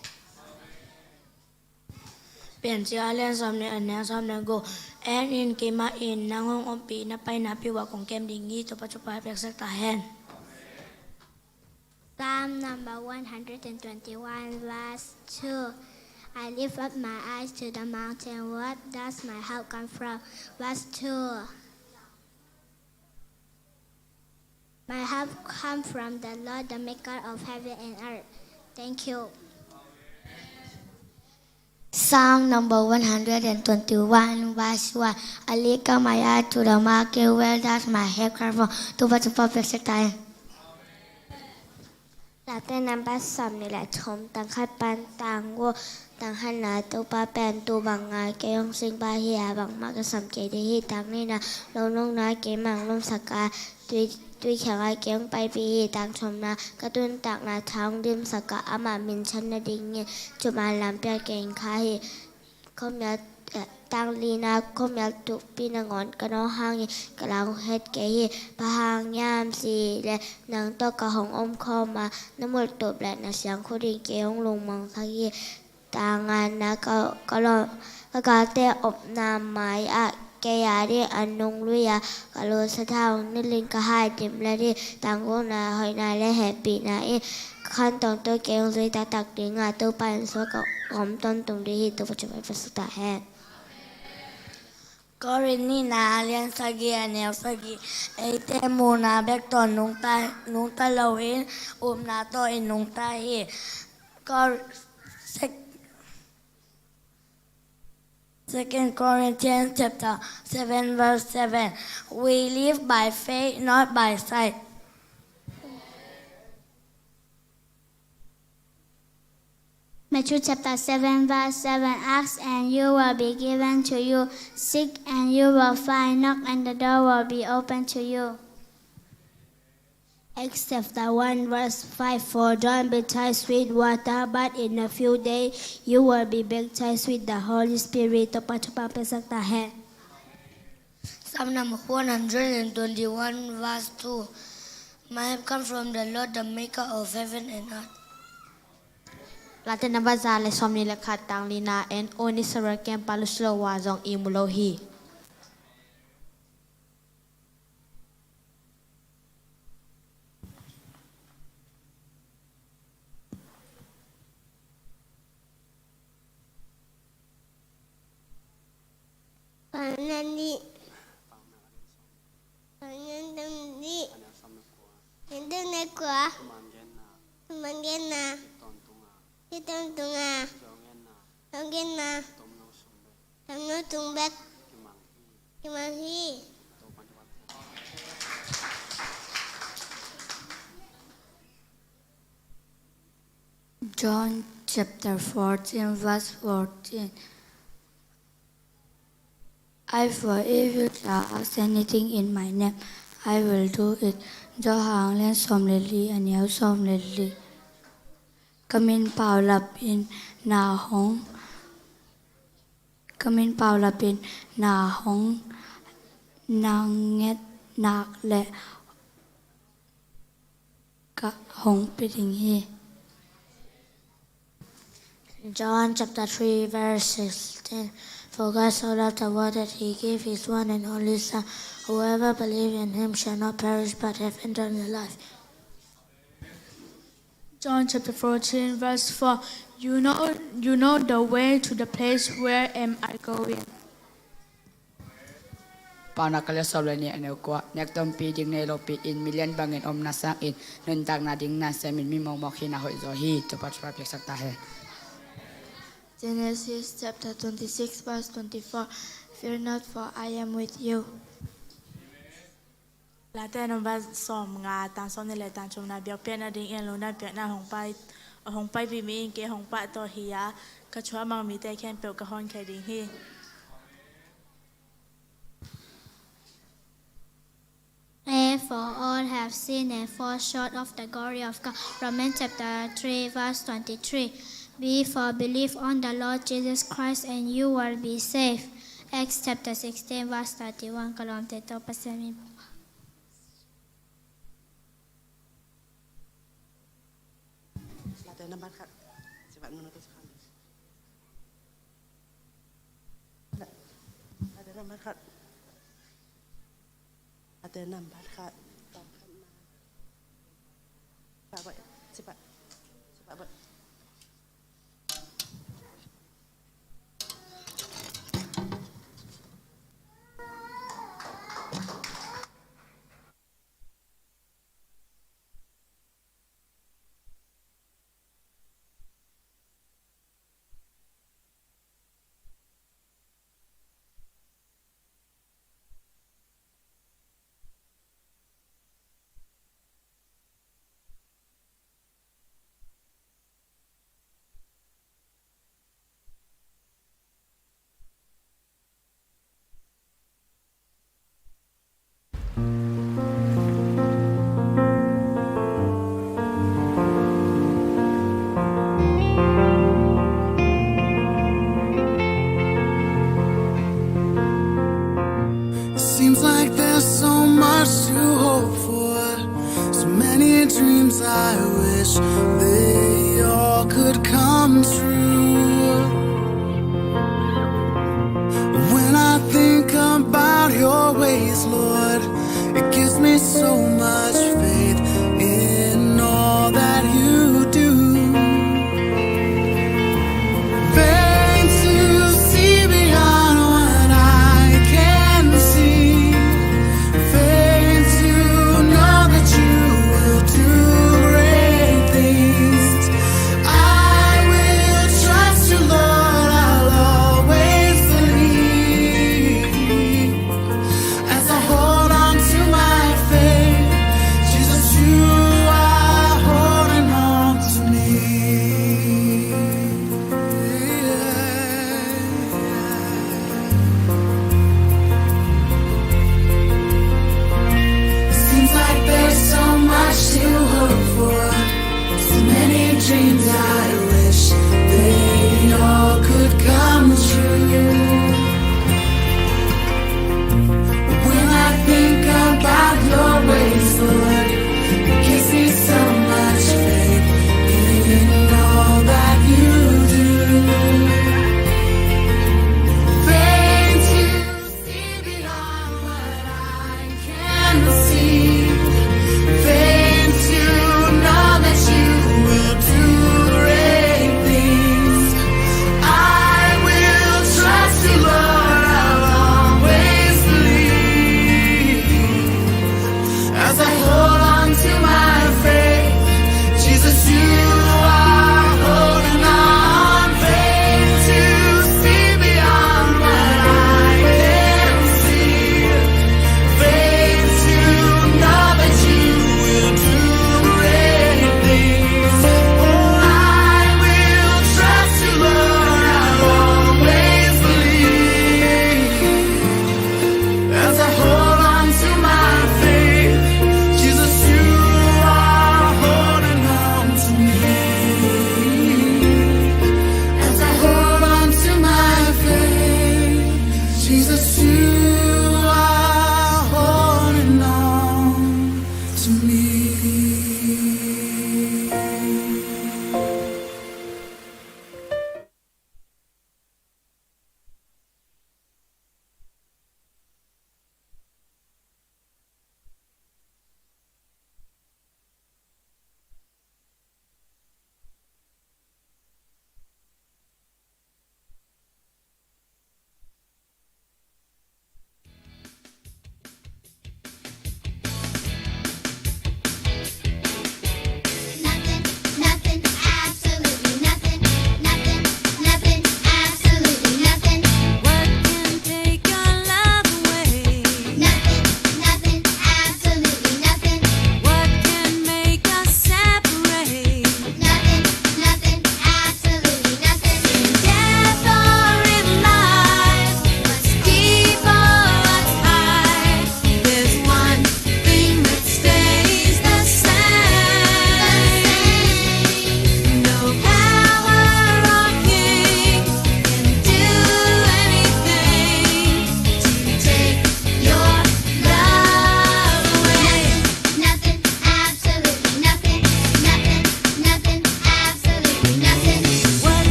Piancil a lian sawm nih a neu sawm le guk. En in, keimah in nang hong ompih na paina piu ah kong kem ding hi. Topa Topa hong piaksak ta hen. Psalm number one hundred and twenty-one, verse two. I lift up my eyes to the mountain. Where does my help come from? Verse two. My help come from the Lord, the maker of heaven and earth. Thank you. Psalm number one hundred and twenty-one, verse one. I lift up my eyes to the mountain, where does my help come from? Topa Topa hong piaksak ta hen. Late number sawm nih le thum, tang khat pan tang guk. Tang khatna, Topa pen tu bang a kei hong sing pah hi a, bangmah ka sam kei ding hi. Tang nihna, lungnopna, keimah hong lumsak a, tui tui khiangah kei hong paipih hi. Tang thumna, ka nuntakna tha hong dimsak a, ama min chan nadingin thuman lam pia kei in kha hi. Khuamial, eh, tang lina, khuamial tukpi nangawn ka nawk hangin ka la hong het kei hi. Bang hang hiam cih leh nang tawh ka hong omkhawm a, na multup leh na siangtho dingin kei hong lungmangsak hi. Tang ngana, ka, ka lawm, ka galte omna mai-ah kei a dingin a nunglui a, ka lut sathau nilhin ka hai dimlet hi. Tang gukna, hoihna leh hehpihna in ka khantote kei hong zui taktak ding a, Topa in suak a om tawntung ding hi. Topa thupha hong pia sak ta hen. Korin nihna, a lian sagih, a neu sagih. Eite muhna bek tawh nungta, nungta loin, upna tawh i nungta hi. Kor-, sec-, Second Corinthians chapter seven, verse seven. We live by faith, not by sight. Matthew chapter seven, verse seven. Ask and you will be given to you. Seek and you will find. Knock and the door will be open to you. Acts chapter one, verse five. For John baptized with water, but in a few days you will be baptized with the Holy Spirit. Topa thupha hong pia sak ta hen. Psalm number one hundred and twenty-one, verse two. My help comes from the Lord, the maker of heaven and earth. Late number za leh sawmnih leh khat, tang lina en. Aw Israel, ken pa lusilo a zong i mu lo hi. Paunak nih. Paunak nih. Nidang ne kua. Thuman genna. Thuman genna. Tawntunga. Tawntunga. Zong genna. Zong genna. Tomno sung bek. Tomno sung bek. Kimang hi. Kimang hi. John chapter fourteen, verse fourteen. Therefore, if you shall ask anything in my name, I will do it. Johan a lian sawm leh li, a neu sawm leh li. Ka min paulapin na hong, ka min paulapin na hong na nget nak leh ka hong pia ding hi. John chapter three, verse sixteen. For God so loved the world that he gave his one and only Son. Whoever believes in him shall not perish but have eternal life. John chapter fourteen, verse four. You know, you know the way to the place where am I going. Paunak a lian sawm leh nih, a neu kua. Nek tampi, ding nei lopi in, milian bangin omna sangin nuntakna ding na semin mi mawkmawk hihna hoih zaw hi. Topa thupha hong pia sak ta hen. Genesis chapter twenty-six, verse twenty-four. Fear not, for I am with you. Late number sawmnga, tang sawmnih leh tang thumna. Biakpiakna dingin lungdampiakna hong pai, hong paipih mi in kei hong pahtawi hi a, ka thu a mang mite khempeuh ka honkhia ding hi. Therefore all have sinned and fall short of the glory of God. Romans chapter three, verse twenty-three. Believe, for believe on the Lord Jesus Christ and you will be saved. Acts chapter sixteen, verse thirty-one. Ka lawmte tawh Pasian min Late number khat. Sibat muna tu sekarang. Late number khat. Late number khat. Sibat, sibat, sibat.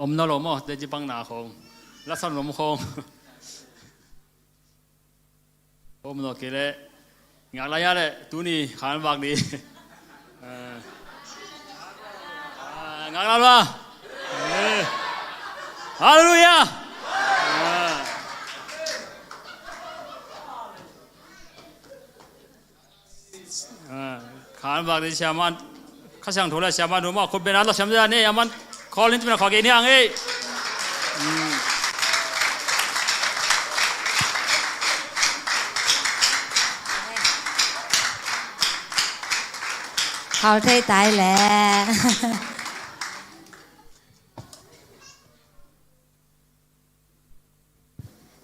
Om nawn lo maw, teci pangna khong, lasan lom khong. Om nawn kei leh ngak lai a leh tuni khan vak ding. Ah, ngak lai a. Eh. Halleluiah. Ah. Ah, khan vak ding siaman, Kha Siangtho le siaman nu maw, khut beng a tawh siam ding a, ni a man, call in tuna kha kei ni ang ei. Hmm. Khau thei tai le.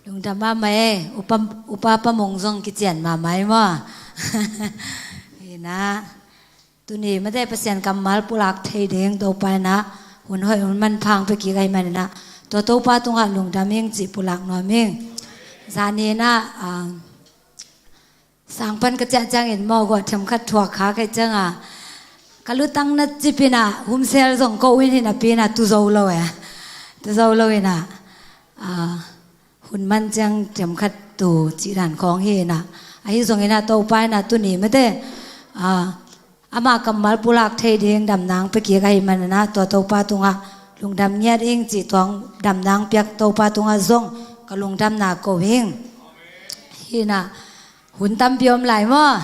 Lungdam mahmah e, upa, upa Pa Mung zong kician mahmah e maw. Hi na, tuni mate Pasian kammal pulak thei ding Topa in a hun hoih hun manpha hong pia kik ahih manin a, tua Topa tungah lungdam ing cih pulak nuam ing. Zani in a, ah, sang pan ka ciah ciangin maw, guah themkhat thuak kha ka hih ciangin a, ka lutang na cip in a, humsel zong ko in hi napi in a, tu zo lo e. Tu zo lo in a, ah, hun man ciang themkhat tu cih dan khawng hi in a. Ahi zongin a Topa in a tuni mate, ah, ama kammal pulak thei ding damna hong pia kik ahih manin a, tua Topa tungah lungdam ngiat ing cih, tua damna hong piak Topa tungah zong ka lungdamna ko ing. Hi na, hun tampi om lai maw.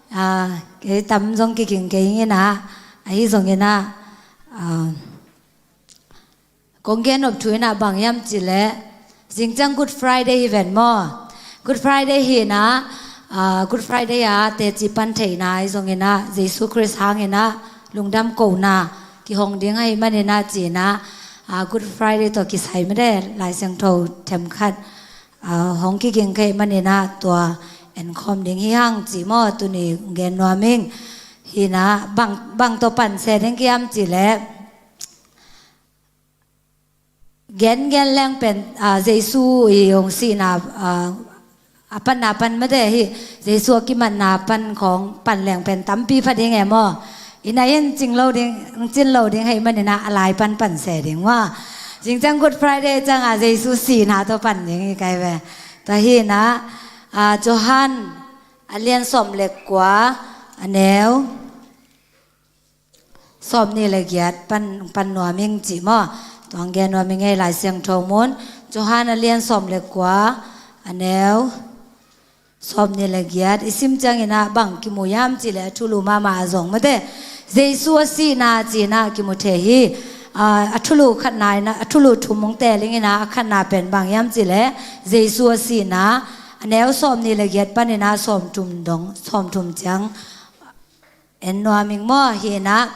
Ah, kei tam zong kiging kei ing in a. Ahi zongin a, ah, kong gen nop thu in a bang hiam cih leh, zing ciang Good Friday hi ven maw. Good Friday hi in a, ah, Good Friday a teci pan theihna ahi zongin a, Jesu Khrist hangin a lungdam kohna kihong ding ahih manin a ci in a, ah, Good Friday tawh kisai mate Lai Siangtho themkhat, ah, hong kiging ka hih manin a, tua enkhawm ding hi hang cih maw, tuni gen nuam ing. Hi na, bang, bang tawh pan se ding ka hiam cih leh, gengen leng pen, ah, Jesu i hong sihna, ah, a panna pan mate hi, Jesu a kimatna pan khawng pan leng pen tampi pha ding e maw. Hi na, in cing lo ding, cin lo ding ahih manin a, a lai pan pan se ding maw. Zing ciang Good Friday ciang a Jesu sihna tawh pan ding hi kei ve. Tua hi na, ah, Johan a lian sawm le kua, a neu sawmnih le giat pan, pan nuam ing cih maw. Tua hong gen nuam ing ei, Lai Siangtho mun. Johan a lian sawm le kua, a neu sawmnih le giat. I sim ciangin a bang kimu hiam cih leh, a thulu mahmah a zong mate, Jesu a sihna ci in a kimu thei hi. Ah, a thulu khatna in a, a thulu thum hong teel ing in a, a khatna pen bang hiam cih leh, Jesu a sihna, a neu sawmnih le giat panin a sawmthum dong, sawmthum ciang en nuam ing maw. Hi na,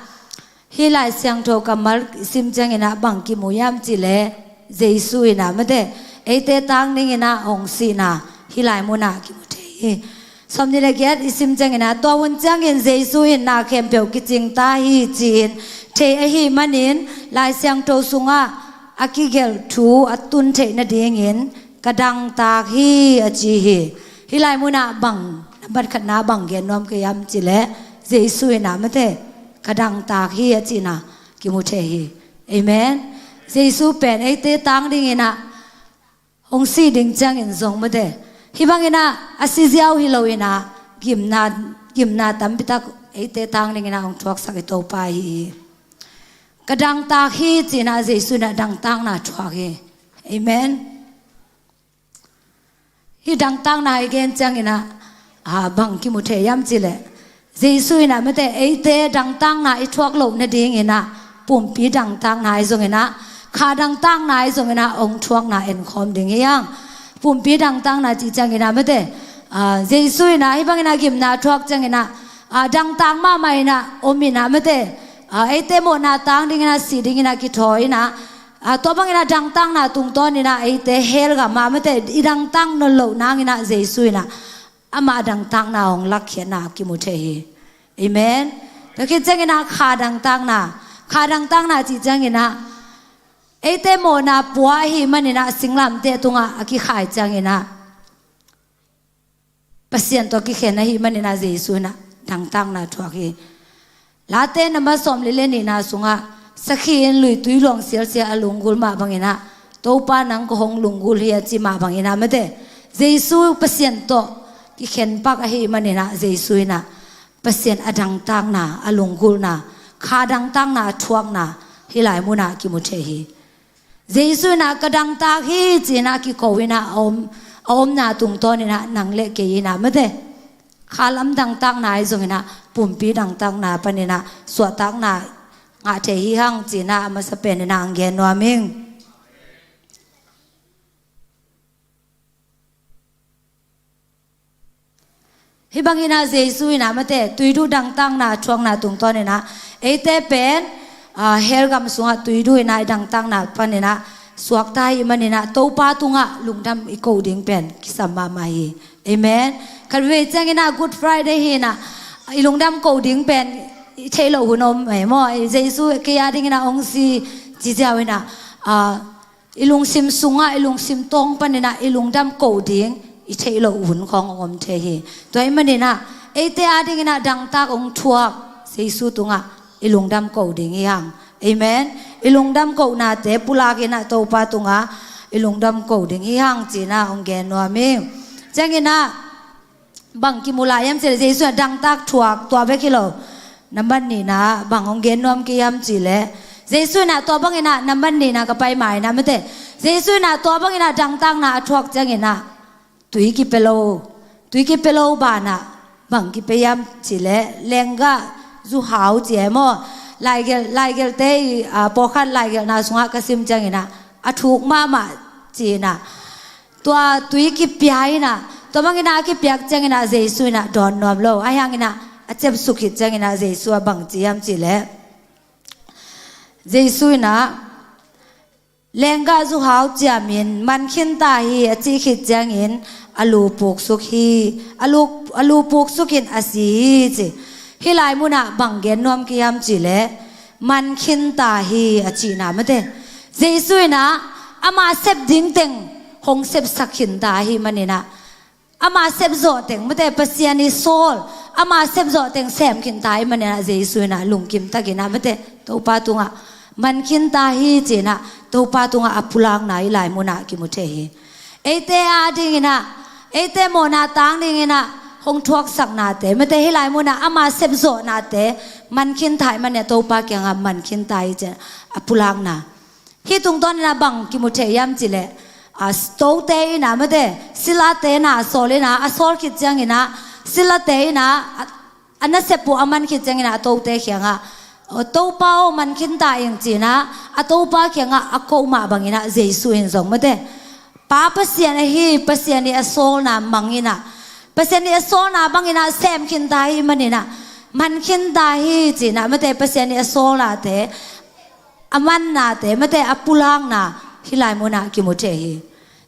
hih Lai Siangtho kammal i sim ciangin a bang kimu hiam cih leh, Jesu in a mate, eite tang dingin a hong sihna hih lai mun ah kimu thei hi. Sawmnih le giat i sim ciangin a, tua hun ciangin Jesu in na khempeuh kicing ta hi ci-in thei ahih manin, Lai Siangtho sungah a kigelh thu a tun theih nadingin, ka dangtak hi, a ci hi. Hih lai mun ah bang, nambat khatna bang gen nuam ka hiam cih leh, Jesu in a mate, ka dangtak hi, a cihna kimu thei hi. Amen. Jesu pen eite tang dingin a hong sih ding ciangin zong mate, hih bangin a, a si ziau hi lo in a, gimna, gimna tampi tak eite tang dingin a hong thuaksak i Topa hi. Ka dangtak hi ci in a, Jesu in a dangtakna thuak hi. Amen. Hih dangtakna i gen ciangin a, ah, bang kimu thei hiam cih leh, Jesu in a mate, eite dangtakna i thuak loh nadingin a, pumpi dangtakna ahi zongin a, kha dangtakna ahi zongin a, hong thuakna enkhawm ding hi hang. Pumpi dangtakna cih ciangin a mate, ah, Jesu in a hih bangin a gimna thuak ciangin a, ah, dangtak mahmah in a om in a mate, ah, eite mawhna tang dingin a, si dingin a kithawi in a, ah, tua bangin a dangtakna tungtawn in a, eite hell gam ah mate, i dangtak nawn loh nangin a, Jesu in a amah dangtakna hong lakkhiatna kimu thei hi. Amen. Tua khit ciangin a kha dangtakna, kha dangtakna cih ciangin a, eite mawhna pua ahih manin a, singlamteh tungah a kikhai ciangin a, Pasian tawh kikhen ahih manin a, Jesu in a dangtakna thuak hi. Late nambat sawmli le nihna sungah, sakhi in luitui luang sialsial a lunggulh mah bangin ah, Topa nang ka hong lunggulh hi a ci mah bangin ah, mate, Jesu Pasian tawh kikhenpak ahih manin ah, Jesu in ah Pasian a dangtakna, a lunggulhna, kha dangtakna a thuakna hih lai munah kimu thei hi. Jesu in ah ka dangtak hi ci-in ah kiko in ah a om, a omna tungtawn in ah nang le kei in ah, mate, khalam dangtakna ahi zongin ah pumpi dangtakna panin ah suahtakna ngah thei hi hang ci-in ah a masa pen in ah hong gen nuam ing. Hih bangin ah Jesu in ah, mate, tuiduh dangtakna a thuakna tungtawn in ah, eite pen, aa, hell gam sungah tuiduh in ah i dangtakna panin ah suakta ahih manin ah, Topa tungah lungdam i koh ding pen kisam mahmah hi. Amen. Khatvei ciangin ah Good Friday hi-in ah, i lungdam koh ding pen i theih loh hun om hi maw. Jesu kei a dingin ah hong si ci ziau in ah, aa, i lungsim sungah, i lungsim tawng panin ah i lungdam koh ding i theih loh hun khawng hong om thei hi. Tua ahih manin ah eite a dingin ah dangtak hong thuak Jesu tungah i lungdam koh ding hi hang. Amen. I lungdam kohnate pulak in ah Topa tungah i lungdam koh ding hi hang ci-in ah hong gen nuam ing. Ciangin ah bang kimu lai hiam cih leh, Jesu in ah dangtak thuak tua bek hi lo. Nambat nihna bang hong gen nuam kei hiam cih leh, Jesu in ah tua bangin ah nambat nihna ka pai ma-in ah, mate, Jesu in ah tua bangin ah dangtakna a thuak ciangin ah tui kipia lo, tui kipia lo banah bang kipia hiam cih leh, lenggah zuhau ci hi maw. Laigelh, laigelhte i, aa, pawlkhat laigelhna sungah ka sim ciangin ah a thuk mahmah ci-in ah tua tui kipia in ah, tua bangin ah a kipiak ciangin ah Jesu in ah dawn nuam lo. Ahi hangin ah a ciapsuk khit ciangin ah Jesu a bang ci hiam cih leh, Jesu in ah, lenggah zuhau ciamin man khin ta hi, a cih khit ciangin a lu puksuk hi. A lu, a lu puksuk in a si hi ci. Hih lai munah bang gen nuam kei hiam cih leh, man khin ta hi a cihna, mate, Jesu in ah ama sep ding teng hong sepsak khin ta ahih manin ah, ama sepzawh teng, mate, Pasian i sawl, ama sepzawh teng sem khin ta ahih manin ah Jesu in ah lungkim takin ah, mate, Topa tungah man khin ta hi ci-in ah Topa tungah a pulakna hih lai munah kimu thei hi. Eite a dingin ah, eite mawhna tang dingin ah hong thuaksaknate, mate, hih lai munah ama sepzawhnate man khin ta ahih manin ah Topa kiangah man khin ta hi ci-in a pulakna. Hih tungtawn in ah bang kimu thei hiam cih leh, aa, tote in ah, mate, silate na a sawl in ah, a sawl khit ciangin ah, silate in ah, a, a nasep uh a man khit ciangin ah a tote kiangah, "Aw, Topa aw, man khin ta ing," ci-in ah a topa kiangah a koh mah bangin ah Jesu in zong, mate, Pa Pasian ahi, Pasian i a sawlna mang in ah, Pasian i a sawlna bangin ah sem khin ta ahih manin ah man khin ta hi ci-in ah, mate, Pasian i a sawlnate, a mannate, mate, a pulakna hih lai munah kimu thei hi.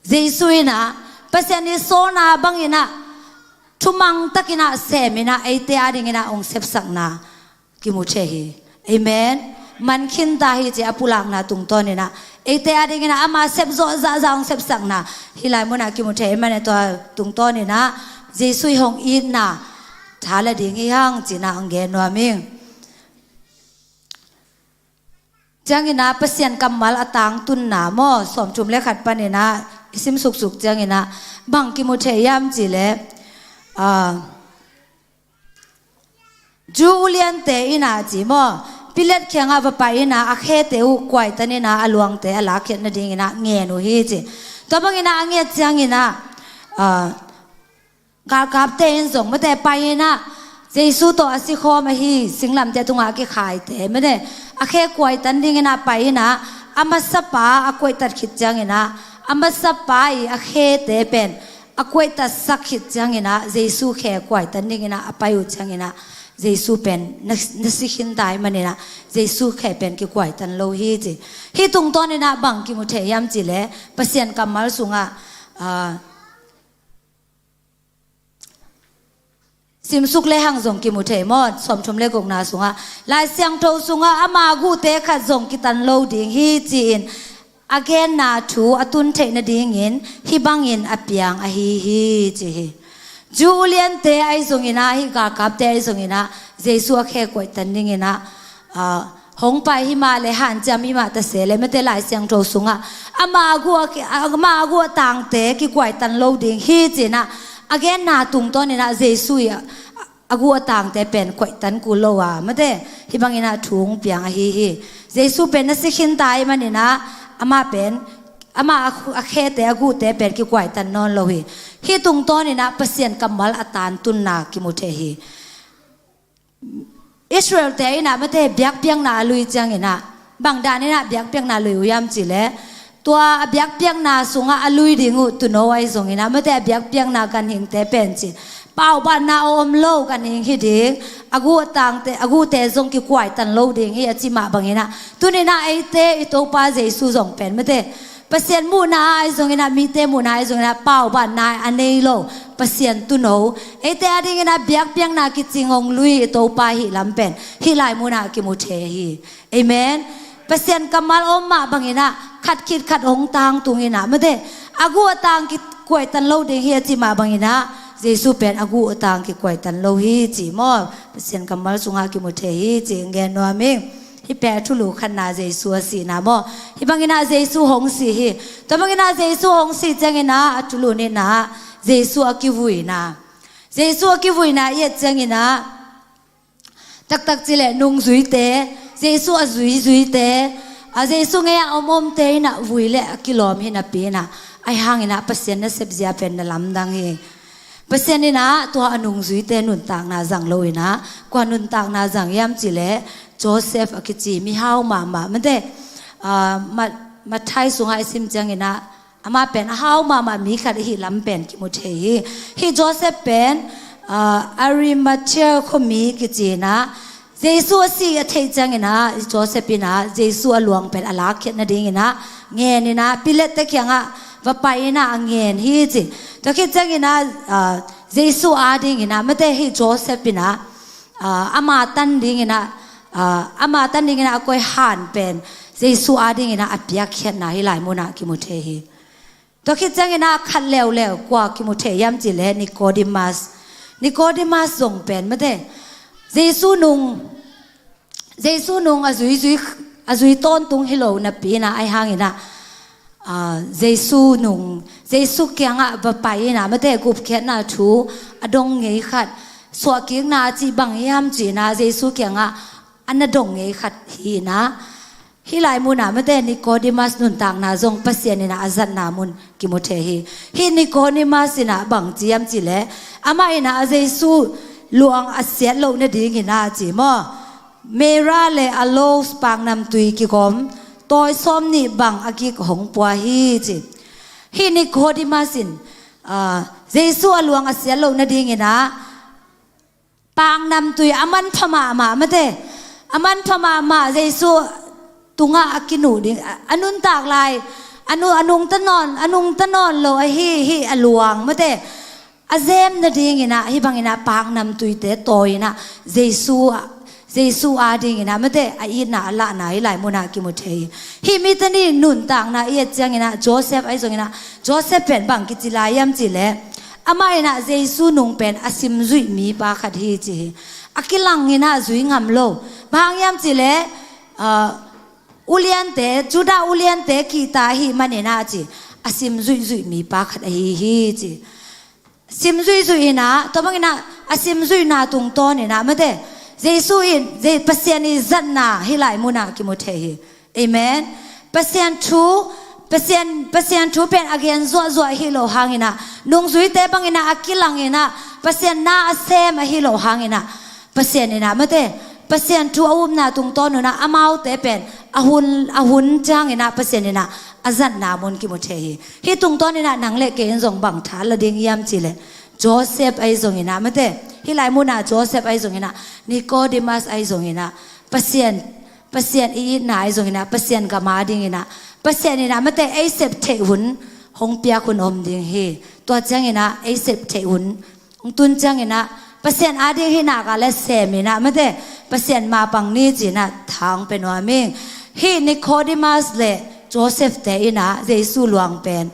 Jesu in ah Pasian i sawlna bangin ah thumang takin ah sem in ah eite a dingin ah hong sepsakna kimu thei hi. Amen. Man khin ta hi ci a pulakna tungtawn in ah eite a dingin ah ama sepzawh zahzah hong sepsakna hih lai munah kimu thei. Amen. Tua tungtawn in ah Jesu i hong itna tha la ding hi hang ci-in ah hong gen nuam ing. Ciangin ah Pasian kammal a tangtunna maw, sawmthum le khat panin ah i sim suksuk ciangin ah bang kimu thei hiam cih leh, aa, Jew uliante in ah ci maw, Pilat kiangah va pai in ah a khete uh kuaitan in ah a luangte a lakkhiat nadingin ah ngen uh hi ci. Tua bangin ah a nget ciangin ah, aa, galkapte in zong, mate, pai in ah Jesu tawh a sikhawm ahi singlamteh tungah a kikhaite, mate, a khe kuaitan dingin ah pai in ah a masapa a kuaihtat khit ciangin ah, a masapa i a khete pen a kuaihtatsak khit ciangin ah Jesu khe kuaitan dingin ah a pai uh ciangin ah Jesu pen na, na si khin ta ahih manin ah Jesu khe pen kikuaitan lo hi ci. Hih tungtawn in ah bang kimu thei hiam cih leh Pasian kammal sungah, aa, simsuk lehang zong kimu thei maw, sawmthum le gukna sungah, Lai Siangtho sungah, "Ama guhte khat zong kitan lo ding hi," ci-in a genna thu a tun theih nadingin hih bangin a piang ahi hi ci hi. Jew uliante ahi zongin ah, hih galkapte ahi zongin ah Jesu a khe kuaihtan dingin ah, aa, hong pai hi mah le, hanciam hi mah ta se le, mate, Lai Siangtho sungah ama a guh a ki-, ama a guh a tangte kikuaitan lo ding hi ci-in ah a genna tungtawn in ah Jesu i a, a guh a tangte pen kuaitan kul lo a, mate, hih bangin ah thu hong piang ahi hi. Jesu pen na si khin ta ahih manin ah amah pen, amah a khu-, a khete, a guhte pen kikuaitan nawn lo hi. Hih tungtawn in ah Pasian kammal a tantunna kimu thei hi. Israel-te in ah, mate, biakpiakna a lui ciangin ah, bang dan in ah biakpiakna lui uh hiam cih leh, tua a biakpiakna sungah a lui ding uh tuuno ahi zongin ah, mate, a biakpiakna ganhingte pen ci, paubanna a om lo ganhing hi ding, a guh a tangte, a guhte zong kikuaitan lo ding hi a cih mah bangin ah, tuni-in ah eite i Topa Jesu zong pen, mate, Pasian muhna ahi zongin ah, mite muhna ahi zongin ah, paubanna a nei lo Pasian tuuno, eite adingin ah biakpiakna kicing hong lui i Topa hih lam pen hih lai munah kimu thei hi. Amen. Pasian kammal om mah bangin ah, khat khit khat hong tangtung in ah, mate, a guh a tang kikuaitan lo ding hi a cih mah bangin ah, Jesu pen a guh a tang kikuaitan lo hi ci maw? Pasian kammal sungah kimu thei hi ci, gen nuam ing. Hih pen a thulu khatna, Jesu a sihna maw? Hih bangin ah Jesu hong si hi. Tua bangin ah Jesu hong si ciangin ah a thulu nihna, Jesu a kivuina. Jesu a kivuina i et ciangin ah, taktak cih leh nungzuite, Jesu a zuizuite, a Jesu ngei-ah omomte in ah vui leh a kilawm hi napi in ah, ahi hangin ah Pasian nasep zia pen na lamdang hi. Pasian in ah tua a nungzuite nuntakna zang lo in ah, kua nuntakna zang hiam cih leh Joseph a kici mihau mahmah, mate, ah, Ma-, Matthai sungah i sim ciangin ah, amah pen a hau mahmah mi khat ahih lam pen kimu thei hi. Hih Joseph pen, ah, Arimathea khuami kici in ah, Jesu a si a theih ciangin ah, Joseph in ah Jesu a luang pen a lakkhiat nadingin ah ngen in ah, Pilate te kiangah va pai in ah a ngen hi ci. Tua khit ciangin ah, ah, Jesu adingin ah, mate, hih Joseph in ah, ah, ama tan dingin ah, ah, ama tan dingin ah a koih han pen Jesu adingin ah a piakkhiatna hih lai munah kimu thei hi. Tua khit ciangin ah khat leuleu kua kimu thei hiam cih leh Nicodemus. Nicodemus zong pen, mate, Jesu nung, Jesu nung a zuizui, a zui tawntung hi lo napi in ah, ahi hangin ah, ah, Jesu nung, Jesu kiangah va pai in ah, mate, gupkhiatna thu a dong ngei khat, suahkikna a cih bang hiam ci in ah Jesu kiangah a na dong ngei khat hi in ah, hih lai munah, mate, Nicodemus nuntakna zong Pasian in ah a zatna mun kimu thei hi. Hih Nicodemus in ah bang ci hiam cih leh, amah in ah a Jesu luang a siat loh nadingin ah ci maw, myrrh le aloes paknamtui kigawm tawi sawmnih bang a gik hong pua hi ci. Hih Nicodemus in, ah, Jesu a luang a siat loh nadingin ah, paknamtui a manpha mahmah, mate, a manpha mahmah Jesu tungah a kinuh ding, a, a nuntak lai, a nu-, a nungta nawn, a nungta nawn lo ahi, hih a luang, mate, a zem nadingin ah, hih bangin ah paknamtuite tawi in ah, Jesu, Jesu adingin ah, mate, a itna a lahna hih lai munah kimu thei hi. Hih mite nih nuntakna i et ciangin ah, Joseph ahi zongin ah, Joseph pen bang kici lai hiam cih leh, amah in ah Jesu nung pen a simzuih mipa khat hi ci hi. A kilang in ah zui ngam lo. Bang hang hiam cih leh, ah, uliante, Judah uliante kihta ahih manin ah ci, a simzuihzuih mipa khat ahi hi ci. Simzuihzuih in ah, tua bangin ah a simzuihna tungtawn in ah, mate, Jesu in, Je-, Pasian i zatna hih lai munah kimu thei hi. Amen. Pasian thu, Pasian, Pasian thu pen a gen zuahzuah hi lo hangin ah, nungzuite bangin ah a kilang in ah, Pasian na a sem ahi lo hangin ah, Pasian in ah, mate, Pasian thu a upna tungtawn un ah amaute pen a hun, a hun ciangin ah Pasian in ah a zatna mun kimu thei hi. Hih tungtawn in ah nang le kei in zong bang tha la ding hiam cih leh, Joseph ahi zongin ah, mate, hih lai munah Joseph ahi zongin ah, Nicodemus ahi zongin ah, Pasian, Pasian i itna ahi zongin ah, Pasian gam adingin ah, Pasian in ah, mate, ei sep theih hun hong piak hun om ding hi. Tua ciangin ah ei sep theih hun hong tun ciangin ah, Pasian ading hih nak leh sem in ah, mate, Pasian mapang ni ci-in ah tha hong pia nuam ing. Hih Nicodemus le Joseph-te in ah Jesu luang pen,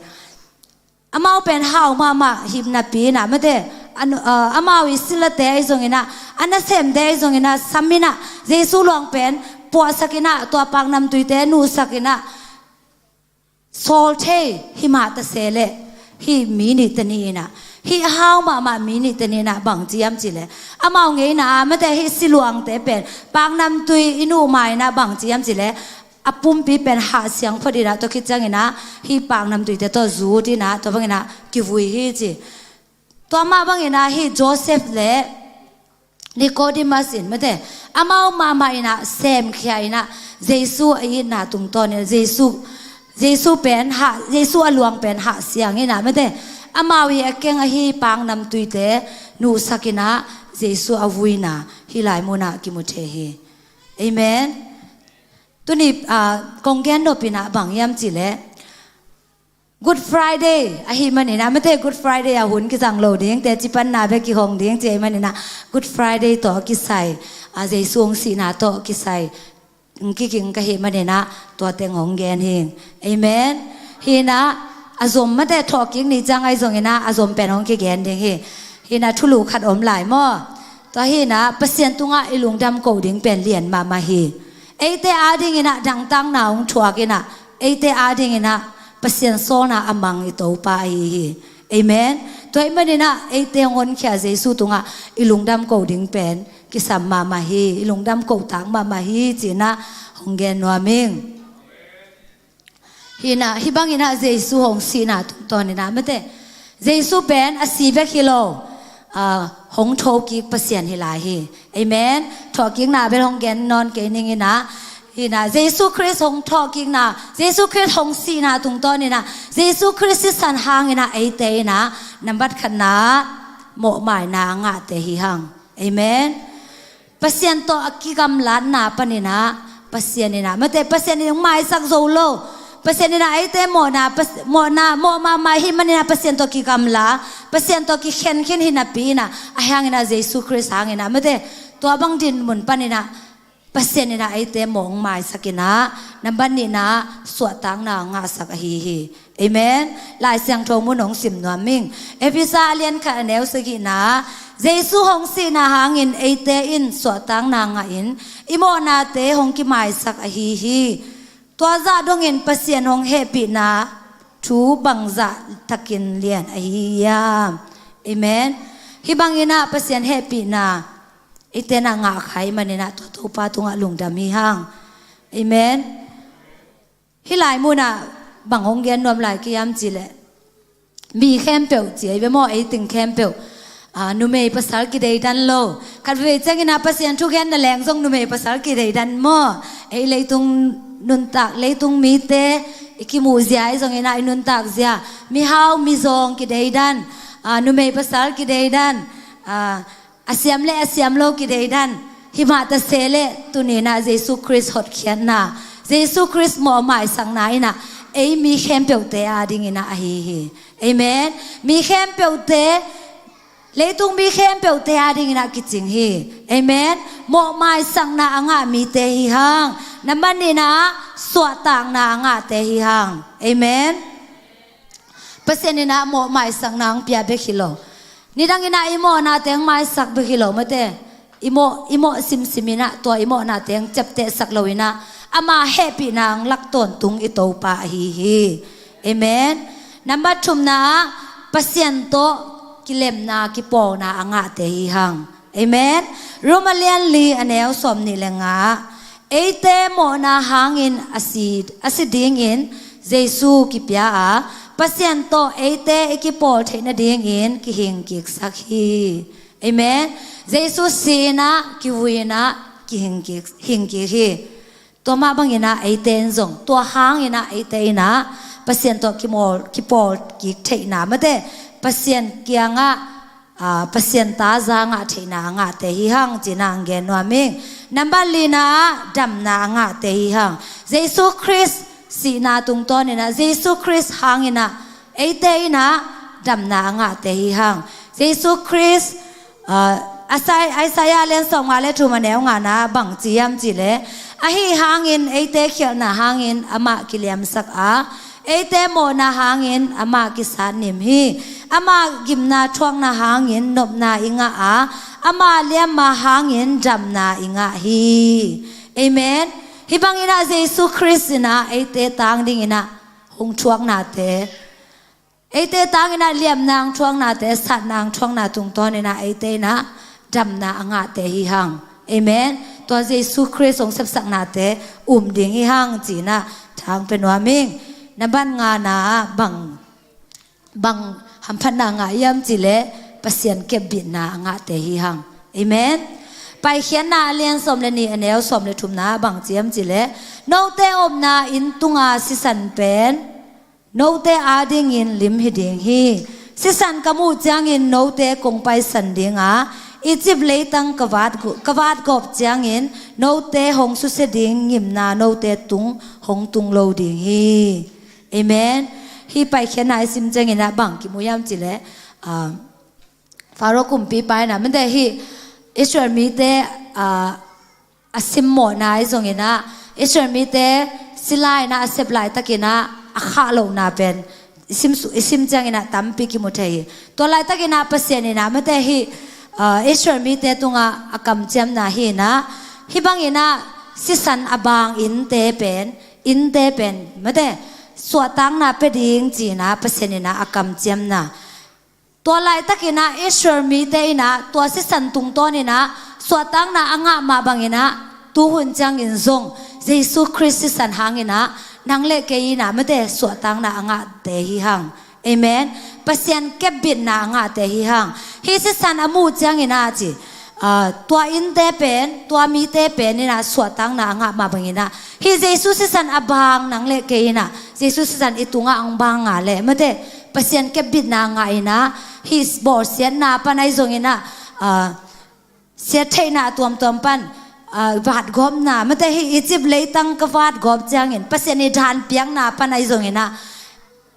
amau pen hau mahmah hi napi in ah, mate, a nu-, ah, amau i silate ahi zongin ah, a nasemte ahi zongin ah, sam in ah, Jesu luang pen puahsak in ah, tua paknamtuite nuhsak in ah, sawl thei hi mah ta se leh, hih mi nih teni in ah, hih a hau mahmah mi nih teni in ah bang ci hiam cih leh, amau ngeina ah mate, hih siluangte pen paknamtui i nuh ma in ah bang ci hiam cih leh, a pumpi pen hah siang phot in ah, tua khit ciangin ah hih paknamtuite tawh zut in ah, tua bangin ah kivui hi ci. Tua mah bangin ah hih Joseph le Nicodemus in mate, amau mahmah in ah semkhia in ah, Jesu a itna tungtawn in ah, Jesu, Jesu pen hah, Jesu a luang pen hah siang in ah mate, amau ii a keng ahi paknamtuite nuhsak in ah, Jesu a vuina hih lai mun ah kimu thei hi. Amen. Tuni, ah, kong gen nop in ah bang hiam cih leh, Good Friday ahih manin ah mate, Good Friday ah hun kizang lo ding, teci panna bek kihong ding ci ahih manin ah, Good Friday tawh kisai, ah, Jesu hong sihna tawh kisai, hong kikim ka hih manin ah, tua teng hong gen hi. Amen. Hi in ah, a zom mate, thawhkik ni ciang ahi zongin ah, a zom pen hong kigen ding hi. Hi in ah, thulu khat om lai maw. Tua hi in ah, Pasian tungah i lungdam ko ding pen lian mahmah hi. Eite adingin ah dangtakna hong thuak in ah, eite adingin ah Pasian sawlna a mang i Topa ahi hi. Amen. Tua ahih manin ah eite hong honkhia Jesu tungah i lungdam ko ding pen kisam mahmah hi, i lungdam ko tak mahmah hi ci in ah hong gen nuam ing. Hi in ah, hih bangin ah Jesu hong sihna tungtawn in ah mate, Jesu pen a si bek hi lo, ah, hong thokik Pasian hi lai hi. Amen. Thawhkikna bel hong gen nawn kei ning in ah, hi in ah, Jesu Khrist hong thawhkikna, Jesu Khrist hong sihna tungtawn in ah, Jesu Khrist sisan hangin ah eite in ah nambat khatna mawhmaina a ngahte hi hang. Amen. Pasian tawh a kigamlatna panin ah, Pasian in ah mate, Pasian in hong maisak zo lo. Pasian in ah eite mawhna, Pas-, mawhna, mawh mahmah ahih manin ah Pasian tawh kigamla, Pasian tawh kikhen khin hi napi in ah, ahih hangin ah Jesu Khrist hangin ah mate, tua bang dinmun panin ah Pasian in ah eite mawh hong maisak in ah, nambat nihna suahtakna ngahsak ahi hi. Amen. Lai Siangtho mun hong sim nuam ing. Efesa a lian khat a neu sagihna, Jesu hong sihna hangin eite in suahtakna ngahin, i mawhnate hong kimaisak ahi hi. Tua zah dongin Pasian hong hehpihna thu bangzah takin lian ahi hiam. Amen. Hih bangin ah Pasian hehpihna eite in ah ngahkhia ahih manin ah, tua Topa tungah lungdam hi hang. Amen. Hih lai mun ah bang hong gen nuam lai ka hiam cih leh, mi khempeuh ci ei ve maw, ei ting khempeuh, ah, numei pasal kideidan lo. Khatvei ciangin ah Pasian thugenna leng zong numei pasal kideidan maw. Ei leitung nuntak, leitung mite i kimuh zia ahi zongin ah, i nuntak zia, mihau mizawng kideidan, ah, numei pasal kideidan, ah, a siam le a siam lo kideidan. Hi mah ta se leh, tuni in ah Jesu Khrist hotkhiatna, Jesu Khrist mawhmaisakna in ah ei mi khempeuhte adingin ah ahi hi. Amen. Mi khempeuhte, leitung mi khempeuhte adingin ah kicing hi. Amen. Mawhmaisakna a ngah mite hi hang. Nambat nihna ah suahtakna a ngahte hi hang. Amen. Pasian in ah mawhmaisakna hong pia bek hi lo. Nidangin ah i mawhnate hong maisak bek hi lo mate. I mawh, i mawh simsim in ah, tua i mawhnate hong ciaptehsak lo in ah, ama hehpihna hong lak tawntung i Topa ahi hi. Amen. Nambat thumna ah, Pasian tawh kilemna, kipawlna a ngahte hi hang. Amen. Rom a lian li a neu sawmnih le nga ah, eite mawhna hangin a si, a si dingin Jesu kipia a, Pasian tawh eite i kipawl theih nadingin kihingkiksak hi. Amen. Jesu si in ah, kivui in ah, kihingkik, hingkik hi. Tua mah bangin ah eite in zong, tua hangin ah eite in ah Pasian tawh kimawl, kipawlkik theihna mate, Pasian kiangah, ah, Pasian ta za ngah theihna a ngahte hi hang ci in ah hong gen nuam ing. Nambat lina ah damna a ngahte hi hang. Jesu Khrist sihna tungtawn in ah, Jesu Khrist hangin ah eite in ah damna a ngahte hi hang. Jesu Khrist, ah, Isai-, Isaiah lian sawmnga le thum a neu ngana bang ci hiam cih leh, ahi hangin eite khialhna hangin amah kiliamsak a, eite mawhna hangin amah kisatnim hi. Ama gimna thuakna hangin nopna i ngah a, ama liamma hangin damna i ngah hi. Amen. Hih bangin ah Jesu Khrist in ah eite tang dingin ah hong thuaknate, eite tangin ah liamna hong thuaknate, satna hong thuakna tungtawnin ah eite in ah damna a ngahte hi hang. Amen. Tua Jesu Khrist hong sepsaknate um ding hi hang ci-in ah thang pe nuam ing. Na ban ngana ah bang bang hamphatna ngah hiam cih leh Pasian kepbitna a ngahte hi hang. Amen. Paikhiatna a lian sawm le nih, a neu sawm le thumna ah bang ci hiam cih leh, note omna inn tunga sisan pen note adingin lim hi ding hi. Sisan ka muh ciangin note kong paisan ding a, Egypt leitang ka vat gu-, ka vat gawp ciangin note hong susia ding ngimna note tung hong tung lo ding hi. Amen. Hih Paikhiatna i sim ciangin ah bang kimu hiam cih leh, ah, Faro kumpipa in ah, mate, hih Israel mite, ah, a simmawhna ahi zongin ah, Israel mite sila in ah a sep laitakin ah a khah lohna pen i sim su-, i sim ciangin ah tampi kimu thei hi. Tua laitakin ah Pasian in ah, mate, hih, ah, Israel mite tungah a kamciamna hi in ah, hih bangin ah sisan a bang innte pen, innte pen, mate, suahtakna pia ding ci-in ah Pasian in ah a kamciamna. Tua laitakin ah Israel mite in ah tua sisan tungtawnin ah suahtakna a ngah mah bangin ah, tuhun ciangin zong Jesu Khrist sisan hangin ah nang le kei in ah, mate, suahtakna a ngahte hi hang. Amen. Pasian kepbitna a ngahte hi hang. Hih sisan a muh ciangin ah ci, ah, tua innte pen, tua mite pen in ah suahtakna a ngah mah bangin ah, hih Jesu sisan a bang nang le kei in ah, Jesu sisan i tungah hong bang a leh, mate, Pasian kepbitna a ngah in ah, hih bawlsiatna pan ahi zongin ah, ah, siattheihna tuamtuam pan, ah, vatgawpna, mate, hih Egypt leitang ka vatgawp ciangin Pasian i daan piakna pan ahi zongin ah,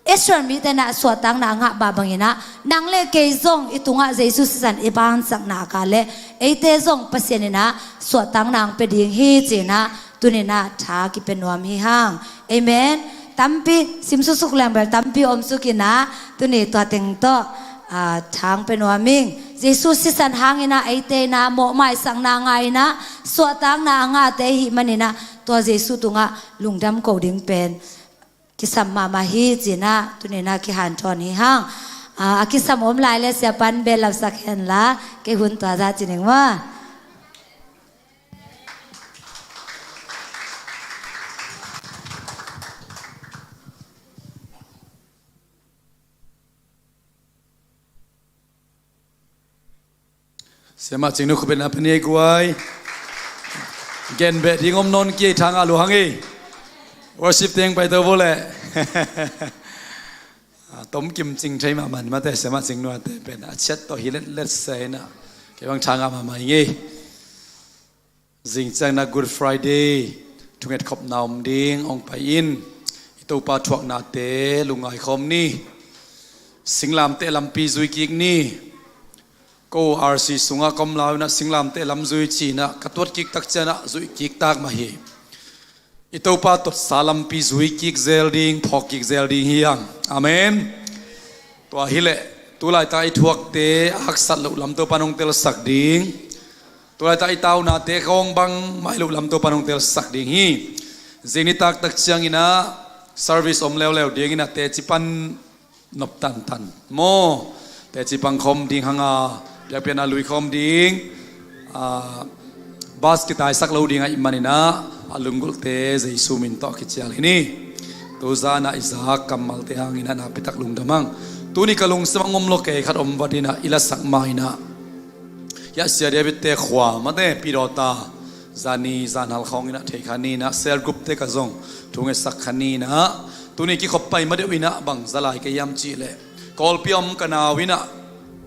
Israel mite in ah suahtakna a ngah mah bangin ah, nang le kei zong i tungah Jesu sisan i bansakna ka leh, eite zong Pasian in ah suahtakna hong pia ding hi ci-in ah tuni-in ah tha kipia nuam hi hang. Amen. Tampi sim suksuk leng bel tampi om suk in ah, tuni tua teng tawh, ah, thang pe nuam ing. Jesu sisan hangin ah eite in ah mawhmaisakna a ngah in ah, suahtakna a ngahte i hih manin ah, tua Jesu tungah lungdam ko ding pen kisam mahmah hi ci-in ah tuni-in ah kihanthawn hi hang. Ah, a kisam om lai leh siapa'n bel lapsak hen la, kei hun tua zah ci ning maw. Siamah Cingnu, khut beng na pia ni ei guai. Gen beh ding om nawn kei, thang a lua hang ei. Worship teng pai to bo leh. Ah, tomkim cing thei mahmah, mate, Siamah Cingnu ate pen a chiat tawh hi letlet se in ah, kei bang thang a mahmah ing ei. Zing ciangin ah Good Friday thungetkhopna om ding, hong pai in. I Topa thuaknate lungngai khawm ni. Singlamteh lampi zui kik ni. Ko R C sungah ka om lai-in ah singlamteh lam zui ci-in ah ka tuat kik tak ciangin ah zuih kik tak mah hi. I Topa tuatsa lampi zui kik zel ding, phawk kik zel ding hi hang. Amen. Tua hi leh, tu laitak i thuakte a haksat loh lam Topa'n hong telsak ding. Tu laitak i taunate kawng bang mai loh lam Topa'n hong telsak ding hi. Zing nitak tak ciangin ah service om leuleu dingin ah teci pan nop tantan maw. Teci pang khawm ding hang a, biakpiakna lui khawm ding. Ah, bus kitaisak lo ding ahih manin ah, a lunggulhte Jesu min tawh kicial hi ni. Tu zan ah i zak kammalte hangin ah nakpi tak lungdam hang. Tuni ka lungsim ah hong om lo kei khat om vat in ah, i lasak ma in ah, hiah Sia David-te khua, mate, Pidawta, zani zanhal khawng in ah thei kha ni in ah, cell group-te ka zong thungetsak kha ni in ah, tuni kikhop pai ma deuh in ah bang za lai ka hiam cih leh, Kawlpi a om ka nau in ah,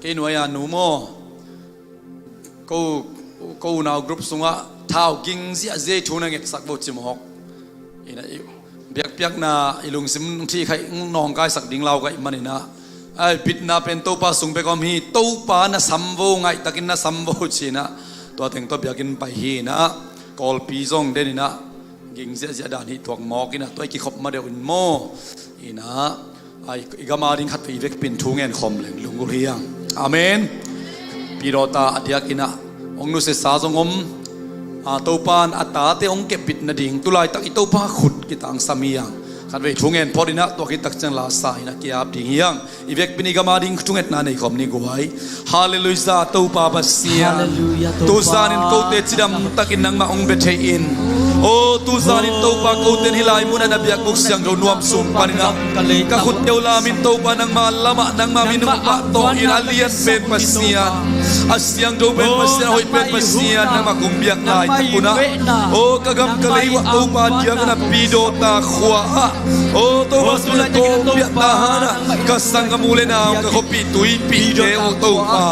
kei nuai-a nu maw, ko, ko unau group sungah thau ging ziahziah, thu na ngetsak bo ci mawk. In ah i biakpiakna, i lungsim thih khaih nawngkaisak ding lau ka hih manin ah, ai, bitna pen Topa sung bek om hi. Topa na sam vo, ngaihtakin na sam vo ci-in ah, tua teng tawh biakinn pai hi in ah, Kawlpi zong den in ah ging ziahziah dan hi tuak mawk in ah, tua i kikhop ma deuh in maw. In ah, ai, i gam a ding khat vei vekpi in thu ngen khawm leng lunggulh hi hang. Amen. Pidawta a diakin ah hong nusiasa zong om, A, Topa in a tate hong kepbit nading tulaitak i Topa khut kitangsam hi hang. Khatvei thungen phot in ah, tua khit tak ciang la sa in ah ki-ap ding hi hang. I vekpi-in i gam ading thungetna nei khawm ni guai. Halleluiah, Topa Pasian. Halleluiah, Topa. Tuzanin kote cidam takin nangmah hong bia thei in. O, tuzanin Topa, kote in hih lai munah na biakbuk siangtho nuam sung panin ah, ka khut teuh lamin Topa, nangma lamah nangma min hong pahtawi in, a lian pen Pasian, a siangtho pen Pasian, a hoih pen Pasian, nangmah kong biak laitak un ah, o, ka gam ka lei uah Topa, diak a napi Dawta khua ah, o, Topa, tu-in ah kong biak tahan ah, ka sanggam u le nau, ka khuapi tuipihte uh Topa,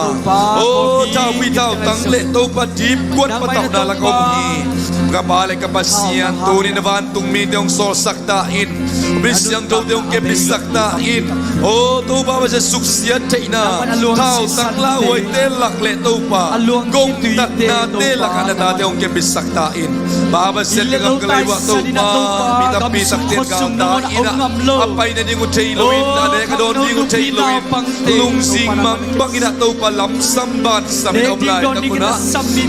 o, thaupui thautang le Topa, dipkuan patauhna lak om hi. Ka Pa le ka Pasian, tuni-in na vantung mite hong sawlsak ta in. Min siangthote hong kepbitsak ta in. O Topa Pasian, suksiat theihna, thautang lauhuaite lak le Topa, gongtatnate lakah na tate hong kepbitsak ta in. Pa Pasian, ka gam ka lei uah Topa, mi tampi takte in galta in ah, a pai nading uh thei loin, a nek a dawn ding uh thei loin, lungzing mang bangin ah Topa, lamsam bansam in a om laitak un ah,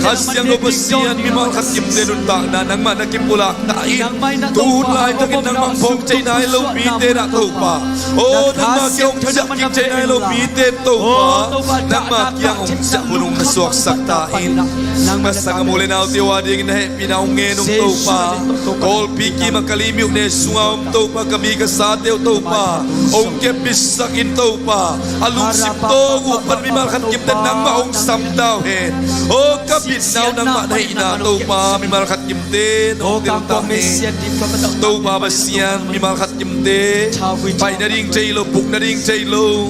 Kha Siangtho Pasian, mimal khat kimte nuntakna nangmah na kipulak ta in. Tu hun laitakin nangmah phawk thei nai lo mite in ah Topa, o, nangmah kiang hong ciah kik thei nai lo mite Topa, nangmah kiang hong ciah hun hong na suaksak ta in. Ka sanggam u le naute uh adingin na hehpihna hong ngen ung Topa. Kawlpi kim a Kalaymyo ne sungah om Topa, ka mi ka sate uh Topa, hong kepbitsak in Topa. A lungsim tawng uh pan mimal khat kimte nangmah hong sam ta uh hen. O, ka bitna uh nangmah na hihna Topa, mimal khat kimte in hong tel ta hen. Topa Pasian, mimal khat kimte, pai nading thei lo, buk nading thei lo,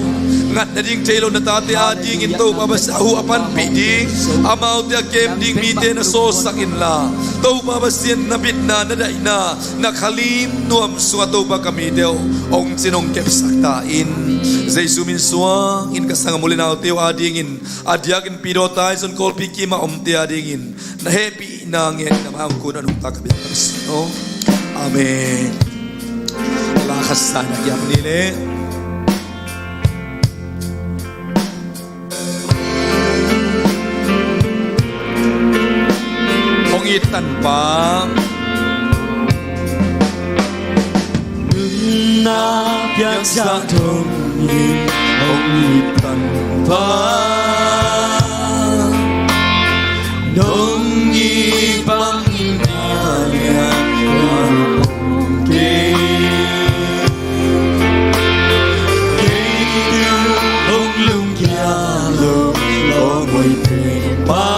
ngat nading thei lo na tate adingin Topa Pasian, a huh a panpih ding, amaute a kem ding mite na sawlsak inla, Topa Pasian, na bitna, na daihna, na khalim nuam sungah Topa, ka mite uh hong cin hong kepsak ta in. Jesu min suangin ka sanggam u le naute uh adingin, a diakin Pi Daw Taizon Kawlpi kim a omte adingin na hehpihna ngen in, a mai hong kun a nungta ka biak ka bisian aw. Amen. La khat sa in a kiam ni le. Hong it tanpa. Nunna piaksa thong in hong it tanpa. Nong it bangin a lian na hong kei. Kei tu hong lungkia lo, hong hoih pen pa.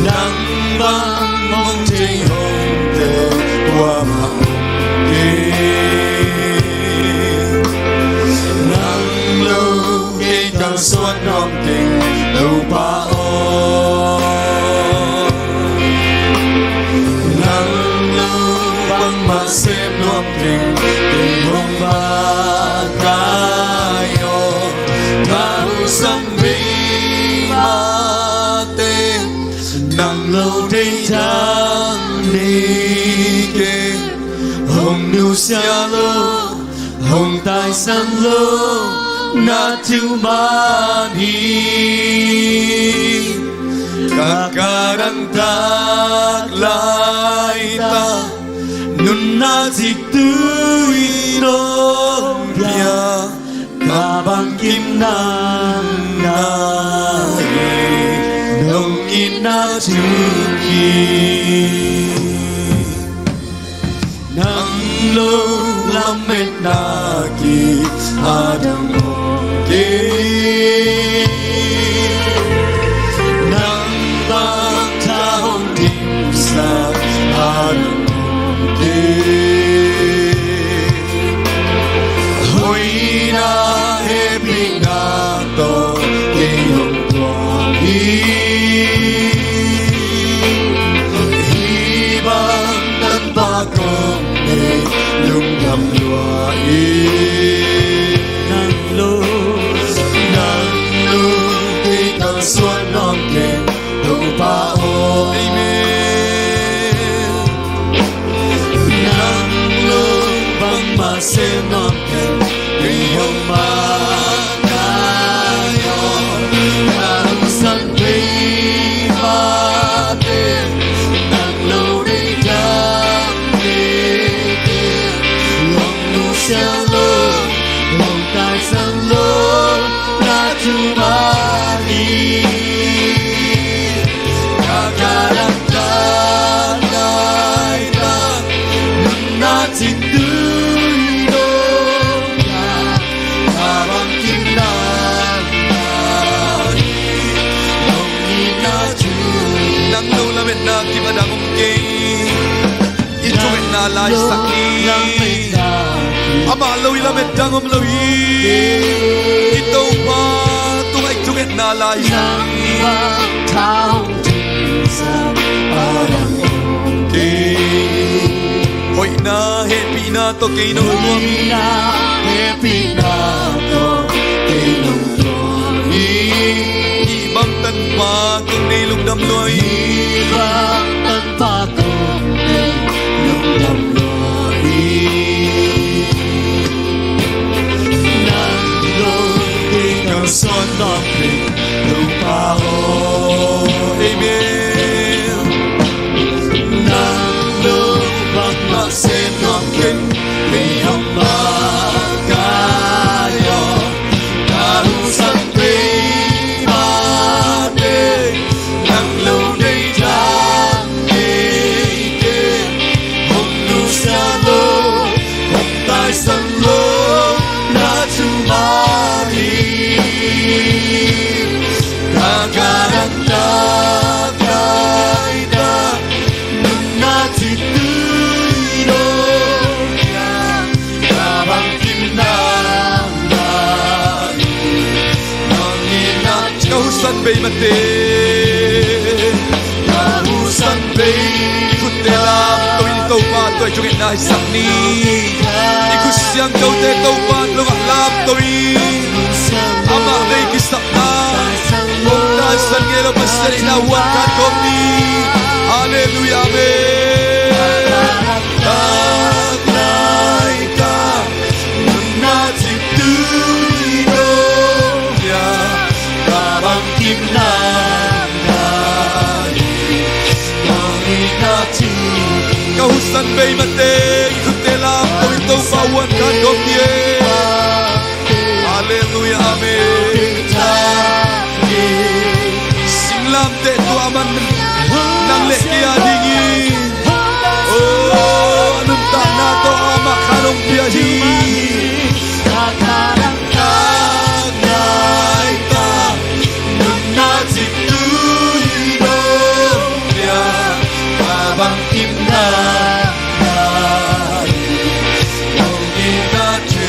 Nang bang hong thei hong tel kuamah om kei. Nang lo kei kalsuan nuam teng Topa aw. Nang lo bangmah sem nuam teng kei hong makai aw. Ka usang bei mate, nang lo thei thang nei kei. Hong nusia lo, hong taisan lo, na thu man hi. Ka ka dang tak lai ta, nunna ciktui nong pia. Ka bangkim nang na hi, nong itna thu hi. Nang lo lametna kip a dang om kei. Nang bang tha hong dimsak a dang om kei. Hoihna hehpihna tawh kei hong tuak hi. Hih bang tanpa kong nei lungdam lua hi. Nang lo Na kim a dang om kei. I thungetna laisak ni. Amah lo i lamet dang om lo hi. I Topa tungah i thungetna laisak ni. Hoihna hehpihna tawh kei nong tuam hi. Hehpihna tawh kei nong tuam hi. Hih bang tanpa kong nei lungdam lua hi. Hih bang tanpa kong nei lungdam lua hi. Nang lo ding kalsuan nuam kei Topa aw. Amen. Nang lo bangmah sem nuam kei, kei hong makaih aw. Ka husan bei mah teng, nang lo deih dang nei kei. Hong nusia lo, hong taisan lo na thu mah hi. Ka karang tak laitak, nunna ciktui dong hiam? Ka bangkimna mah hi. Nong itna, ka husan bei mah teng, ka husan bei. I khutte lamto in, Topa tungah i thungetna hisak ni. I khut siangthote Topa tungah lamto in. Amah deih kisapna, hong taisan ngei lo Pasian deihna huan khan khawm ni. Halleluiah, amen. Tak laitak, nunna ciktui dong hiam? Ka bangkimna mah hi. Nong itna thu. Ka husan bei mah teng, i khutte lamto in, Topa huan khan khawm ni e. Halleluiah, amen. Singlamteh tuah man nang le kei a dingin, oh, a nuntakna tawh amah khan hong pia hi. Tak laitak, nunna ciktui dong hiam? Ka bangkimna mah hi. Nong itna thu.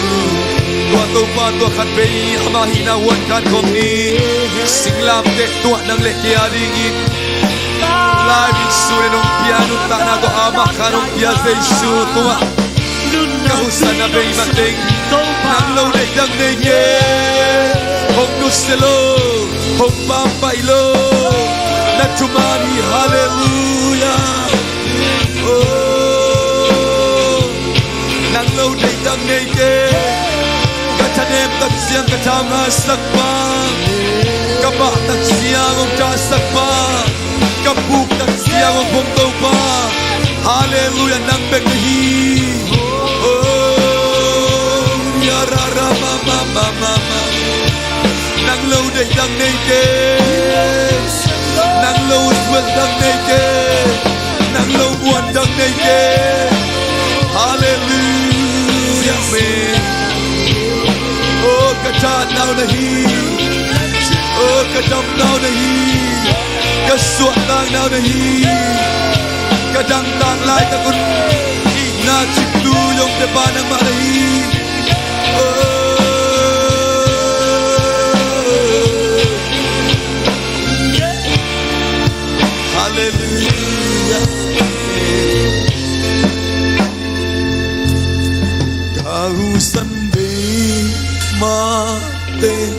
Tua Topa tua khat vei, amah hihna huan khan khawm ni. Singlamteh tuah nang le kei a dingin, life insurance hong pia, nuntakna tawh amah khan hong pia Jesu tungah ka husan a bei mah teng, nang lo deih dang nei kei. Hong nusia lo, hong pampaih lo na thu mah hi. Halleluiah. Oh, nang lo deih dang nei kei. Ka thanem tak ciang ka thaungasak pa, ka bah tak ciang hong thasak pa, ka puk tak ciang hong pom Topa. Halleluiah, nang bek na hi. Oh, ya ra ra ma ma ma ma ma. Nang lo deih dang nei kei. Nang lo suan dang nei kei. Nang lo muan dang nei kei. Halleluiah, amen. Oh, ka thahatnau na hi. Oh, ka damnau na hi. Ka suahtaknau na hi. Ka dangtak laitak un itna ciktui hong pia pa nangmah na hi. Oh. Halleluiah. Ka husan bei mah teng,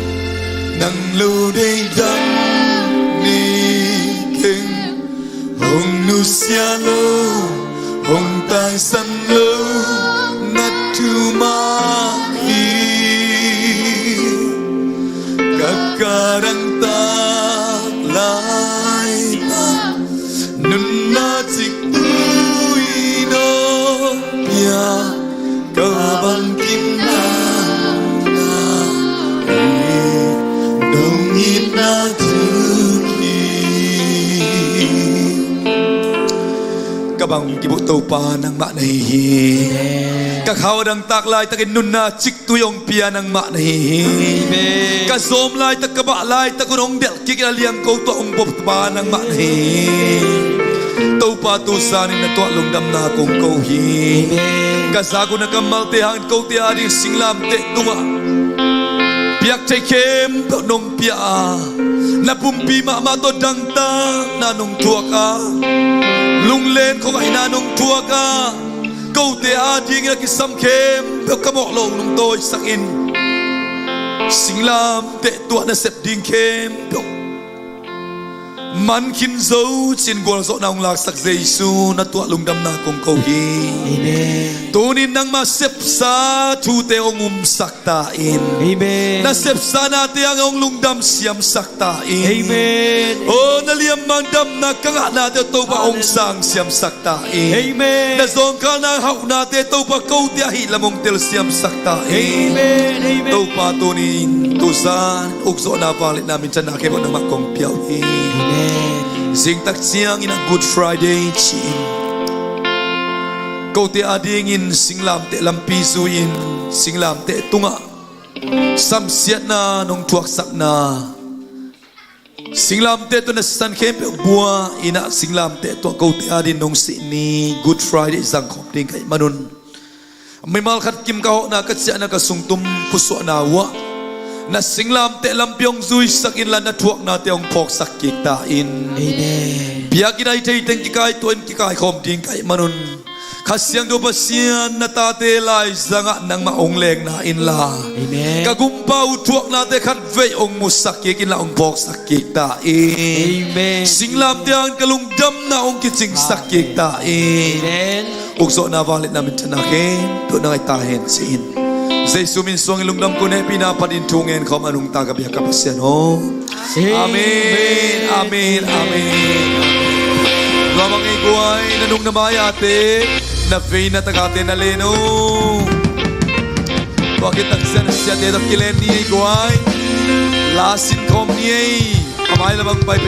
nang lo deih dang nei keng. Hong nusia lo, hong taisan lo na thu mah hi. Ka karang tak laitak, nunna ciktui dong hiam? Ka bangkimna mah hi. Nong itna thu hi. Ka bang kibuh Topa nangmah na hi hi. Ka khau a dangtak laitakin nunna ciktui hong pia nangmah na hi hi. Ka zawm laitak, ka bah laitak un hong delh kik in a liangko tawh hong pom pa nangmah na hi hi. Pa, tu zanin na tuah lungdamna kong ko hi. Amen. Ka zak uh na kammalte hangin kote ading singlamteh tungah piak thei khempeuh nong pia a, na pumpi mahmah tawh dangtakna nong thuak a, lunglen khuangaihna nong thuak a, kote adingin a kisam khempeuh ka mawh loh nong tawisakin, singlamteh tuah na sep ding khempeuh man khin zo cin gualzawhna hong laksak Jesu na tuah lungdamna kong ko hi. Amen. Tunin nangmah sepsa thute hong umsak ta in. Amen. Na sepsa nate hangin hong lungdam siamsak ta in. Amen. O, na liammang damna ka ngahnate Topa hong sang siamsak ta in. Amen. Na zawngkalna hauhnate Topa kote ahih lam hong telsiamsak ta in. Amen. Amen. Topa tunin tuzan ukzawhna vangliatna minthanna khempeuh nangmah kong pia uh hi. Amen. Zingtak ciangin a Good Friday ci-in kote adingin singlamteh lampi zui-in singlamteh tungah samsiatna nong thuaksakna, singlamteh tawh na sisan khempeuh bua in ah singlamteh tuah kote adingin nong sih ni Good Friday zangkhawm ding ka hih manun, mimal khat kim ka hawhna ka ciahna ka sungtum pusuahna uhah na singlamteh lampi hong zuisak inla na thuaknate hong phawksak kik ta in. Amen. Biakinn a hi thei teng kikaituah in kikaikhawm ding ka hih manun, Kha Siangtho Pasian na tate laizangah nangmah hong lengna inla, Amen. Ka gumpa uh thuaknate khatvei hong musak kik inla hong phawksak kik ta in. Amen. Singlamteh hangin ka lungdamna hong kicingsak kik ta in. Amen. Ukzawhna vangliatna minthanna khempeuh na ngai ta hen ci-in Jesu min suangin lungdam kong hehpihna phatin thu ngen khawm a nungta ka biak ka Pasian aw. Amen. Amen. Amen. Amen. Tua bang ei guai, na nung na mai-ate, na vei na takate na len uh. Tua khit tak ciang na siate tawh kilen ni ei guai. La sin khawm ni ei. A mai lamah pai pei